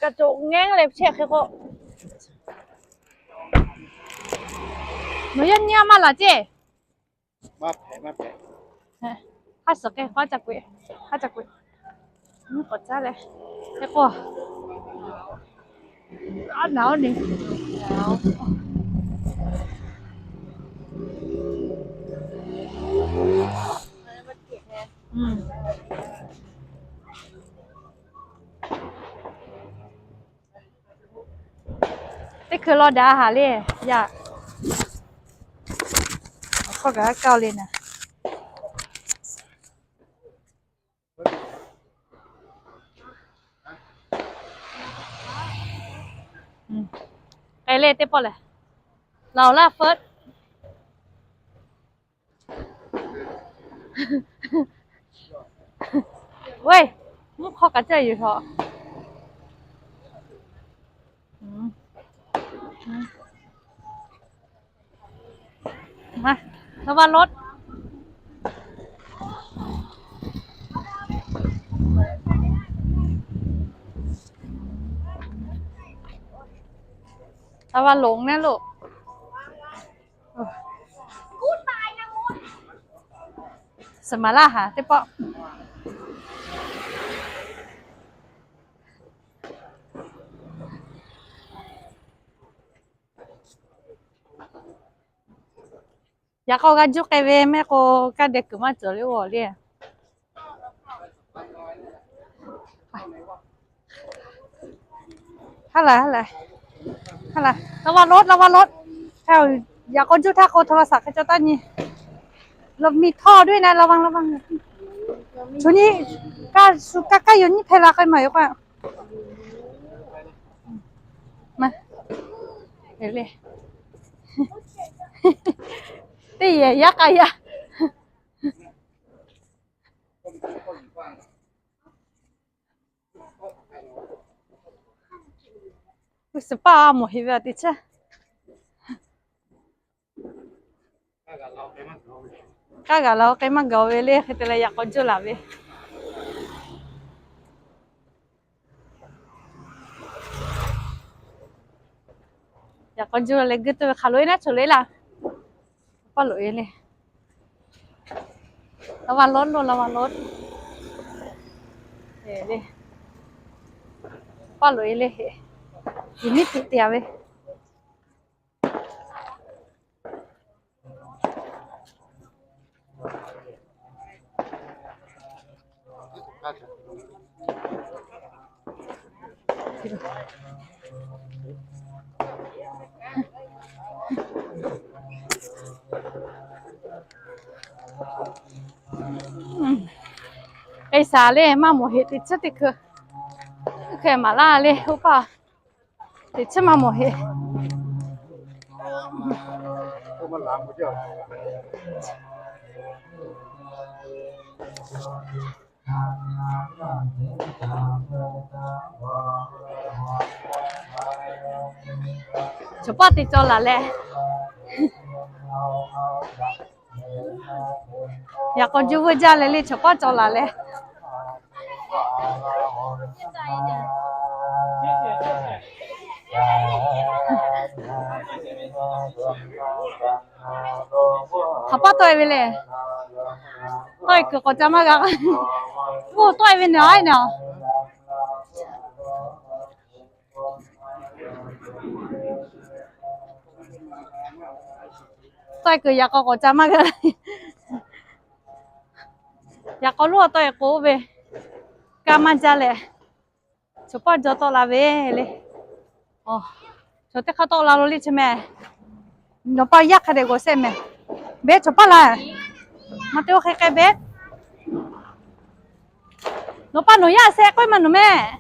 Kaꞈ coꞈ ngeh leh chehˇ hk'e k'o, nawˬ yaˇ nyi a maˇ laˬ ceˇ. Haˉ suhˍ k'ai, haˉ ca kuiꞈ, haˉ ca kuiꞈ. K'awꞈ caˉ leh, hk'e k'o, a naˍ oˇ ni. Teˇ hkui law daꞈ haˍ le yaˇ. Awˬ hkawˇ kaꞈ kaˇ le naˍ. K'ai le teˇ pawˆ lehˬ. Laˬ laˇ feuˉ. Weˇ, mvuhˇ hk'aw kaꞈ caˇ yuˬ htaꞈ. Laˇ va loꞈ. Laˇ va loꞈ neˉ loˬ. Suhˍ maˍ laˇ haˍ teˇ pawˆ. Yaꞈ k'aw g'a juˇ k'ai ve mehˆ k'o, kaˇ deh kuiˬ maˇ cawˬ le oˇ le. Haˉ laˬ, haˉ laˬ, haˉ laˬ, ระวังรถ ระวังรถ. Yaꞈ k'aw juˇ htaˇ k'o โทรศัพท์ hk'e caw taˇ nyi. Miˬ htawˇ ด้วยนะ ระวัง ระวัง. Chaw nyi kaˇ shu kaˇ kaˇ yoˬ nyiˇ hpehˇ la k'ai maˍ yoˬ k'o. Teˇ yehˬ yaˇ k'a yaˇ. Suhˍ paˇ a mawˬ heꞈ ve a teꞈ chehˇ. Kaˇ g'aꞈ la k'ai maˇ gaˬ ve le hk'e te leh yaꞈ k'aw juˇ laˬ ve. Yaꞈ k'aw juˇ leh g'uˇ tuˬ ve hk'aˬ lo e naˉ choˬ le laˇ. Paˇ loꞈ e le. ระวังรถ loˬ ระวังรถ. Paˇ loꞈ e le. Yuˬ niˉ tuꞈ te a ve. K'ai shaˍ le maˇ mawˬ heꞈ teꞈ chiˉ teˇ hkui. Hk'e maˍ laˇ le oˇ paˇ. Teꞈ chiˉ maˇ mawˬ heꞈ. Chaw paˇ te caw laˬ leh. Yaꞈ k'aw juˇ veuˇ jaˇ leh le chaw paˇ caw laˬ leh. Hk'aˬ paˇ tawˆ e ve le. Tawˆ e kuiˬ k'awꞈ ca maˇ g'a. Oˇ tawˆ e ve naˬ a naˬ. Tawˆ e kuiˬ yaꞈ k'aw k'awꞈ ca maˇ g'a. Yaꞈ k'aw loˉ tawˆ e k'o ve, kaˇ maˇ jaˇ leh, chaw paˇ jaw tawˆ la ve le. Chaw teˇ hk'aˇ tawˆ la lo le chi mehˍ. Nawˬ pa yaˇ hk'a dehꞈ g'awˬ shehˆ mehˍ. Beh chaw paˇ laˬ. Maˇ te oˇ hk'e k'ai beh. Nawˬ pa nawˬ yaˇ shehˆ k'oˆ maˇ nawˬ mehˍ.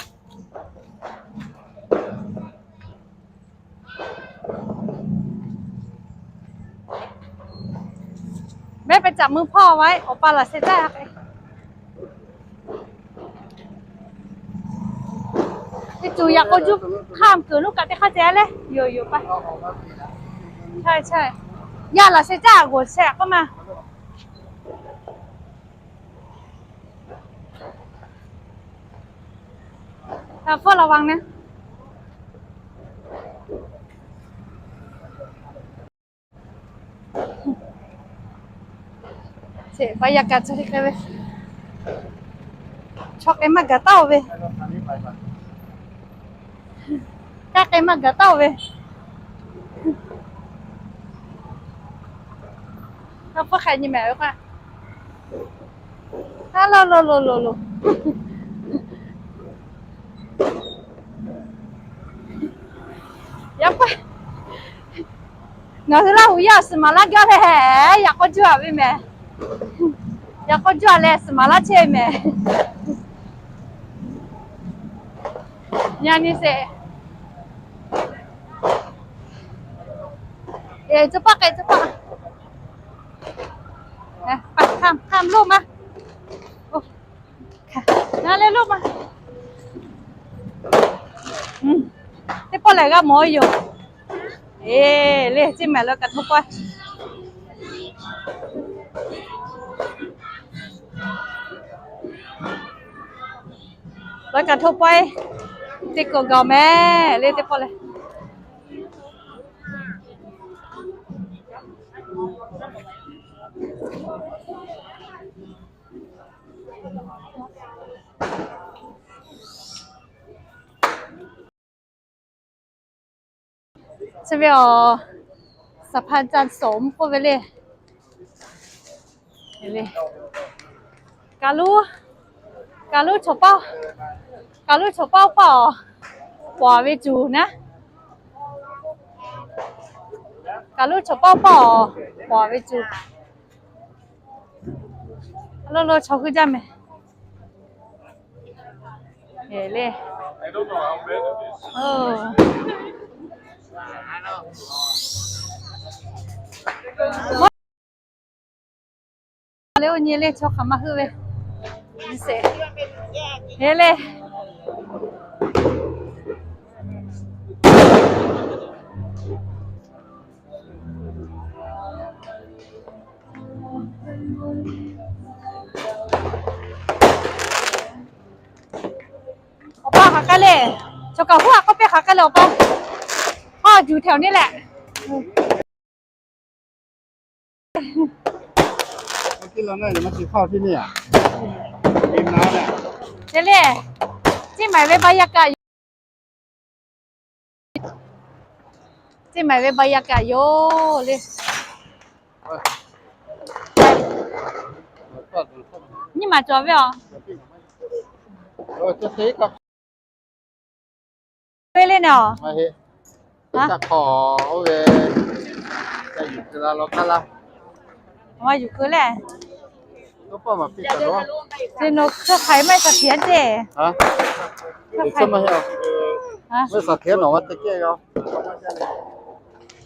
Beh ไปจับมือพ่อไว้ awˬ pa laˬ shehˆ caˇ. Teˇ ceuˬ yaꞈ k'aw juˇ hk'aˇ kuiˬ nuˇ kaꞈ teˇ hk'aˇ ceh leh yoˬ yoˬ pa. Yaˇ laˬ shehˆ caˇ g'awˬ shehˆ k'oˆ maˇ. Hk'a hpfuhˇ la waˬ na. Cheꞈ pa yaꞈ kaꞈ chaw hk'e k'ai ve, chaw k'ai maˇ gaˬ taˉ-oˬ ve, kaˇ k'ai maˇ gaˬ taˉ-oˬ ve. Hk'a hpfuhˇ hk'a nyi mehˍ ve k'o, a lo lo lo lo lo. Yaꞈ hk'aˇ, ngaˬ hui Laˇ huˍ yaˇ suhˍ maˍ laˇ gaˇ leh, yaꞈ k'aw juˇ a ve mehˍ. Yaꞈ k'aw juˇ a leh suhˍ maˍ laˇ chehˇ ve mehˍ. Yaꞈ nyi sheˍ. Eˬ, co paˆ k'ai, co paˆ. Hk'aˇ loˇ maˇ. Ngaˬ leh loˇ maˇ. Teˇ pawˆ lehˬ g'a mawˬ yoˬ. Eˬ, le, Ciˇ Mehˍ lawˬ kaꞈ hto pawehˇ. Lawˬ kaꞈ hto pawehˇ. Teˇ kawꞈ gaˬ mehˍ le, teˇ pawˆ lehˬ. Chi ve awˬ, สะพานจันทร์สม k'oˆ ve le. Kaꞈ luˉ, kaꞈ luˉ chaw paˇ, kaꞈ luˉ chaw paˇ paˇ awˬ, paˍ ve cuˬ naˉ. Kaꞈ luˉ chaw paˇ paˇ awˬ, paˍ ve cuˬ. Lo lo chaw hui jaˇ mehˍ. Le. Le, oˇ nyi le, chaw hk'aˬ maˇ heuˆ ve. Eˬ le. Awˬ pa hk'aˬ k'ai le. Chaw kaꞈ huˉ a k'oˆ piˇ hk'aˬ k'ai le awˬ pa. Hawˇ juˬ hteꞈ awˬ neˇ lehˬ. เมื่อกี้เราน่าจะมากินข้าวที่นี่อ่ะ ริมน้ำเนี่ย Te le, Ciˇ Mehˍ ve บรรยากาศ Ciˇ Mehˍ ve บรรยากาศ yoˬ le. Nyiˇ maˬ cawˬ ve awˬ. Ve le naˬ. Yuˬ keu le. Te nawˬ hk'aˬ hk'e maˇ shaˍ htiꞈ ceˇ.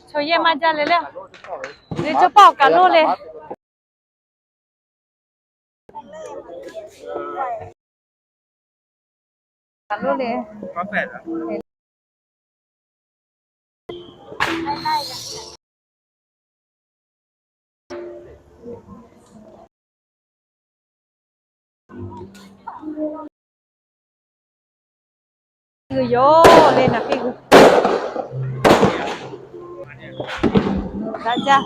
Chaw yehˇ maˇ jaˇ le le. Ve cawˇ paˆ awˬ kaꞈ loˇ le. Kaꞈ loˇ le. G'uiˬ yoˬ le naˬ piˇ g'uiˬ. Daꞈ jaˇ.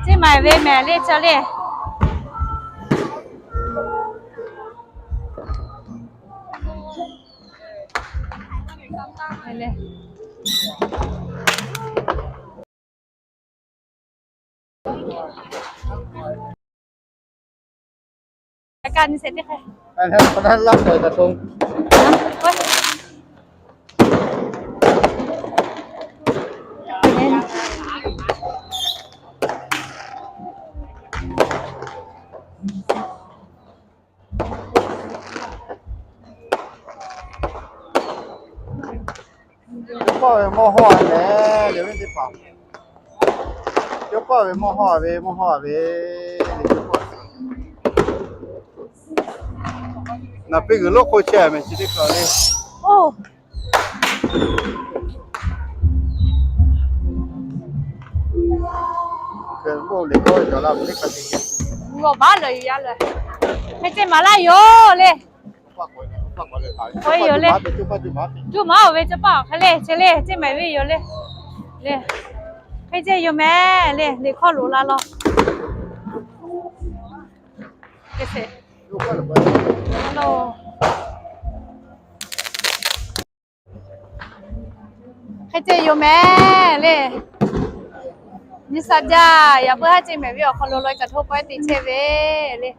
Ciˇ Mehˍ ve mehˍ le ca le. le. Ka ni se teˇ hk'e. Cawˇ pawˆ ve mawˇ hawˇ a lehˬ, le ve teˇ hpaˍ. Cawˇ pawˆ ve mawˇ hawˇ ve, mawˇ hawˇ ve, le cawˇ pawˆ. Naˬ piˇ g'uiˬ lonˉ hk'oˆ chehˇ mehˍ chi teˇ hk'aˬ le. Oˇ, g'awˬ baˆ lawˬ yuˬ yaˇ lehˬ, hk'e ceh maˍ laˇ yoˬ le. K'oˆ yoˬ le. Juˇ maˍ oˬ ve cawˇ paˆ awˬ hk'e le, che le, ceh mehˍ ve yoˬ le. Le, hk'e ceh yoˬ mehˍ le, liꞈ hkawˇ loꞈ la law. Hk'e ceh yoˬ mehˍ le. Nyi sa jaˇ, yaꞈ puiˉ haˉ ceh mehˍ ve awˬ hk'aw lo lawˬ kaꞈ hto pawehˇ te chehˇ ve le.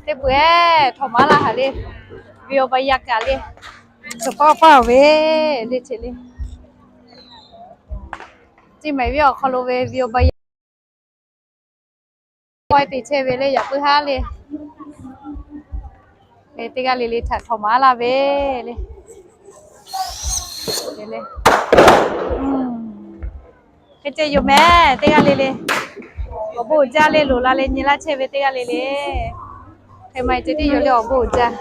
Teˇ peuˬ ehˉ htawnˍ maˍ laˇ haˍ le. Ve awˬ ba yaˇ kaꞈ le, cawˇ pawˆ paˆ ve le, che le. Ceh mehˍ ve awˬ hk'aw lo ve ve awˬ ba yaˇ pawehˇ te chehˇ ve le, yaꞈ puiˉ haˉ le. Teˇ g'aˇ le le htaꞈ htawnˍ maˍ laˇ ve le. Hk'e ceh yoˬ mehˍ, teˇ g'aˇ le le. Awˬ bon uiˍ jaˇ le, loꞈ la leh nyi laˇ chehˇ ve teˇ g'aˇ le le. Hk'e ma e ceh tiˉ yoˬ le, awˬ bon uiˍ jaˇ.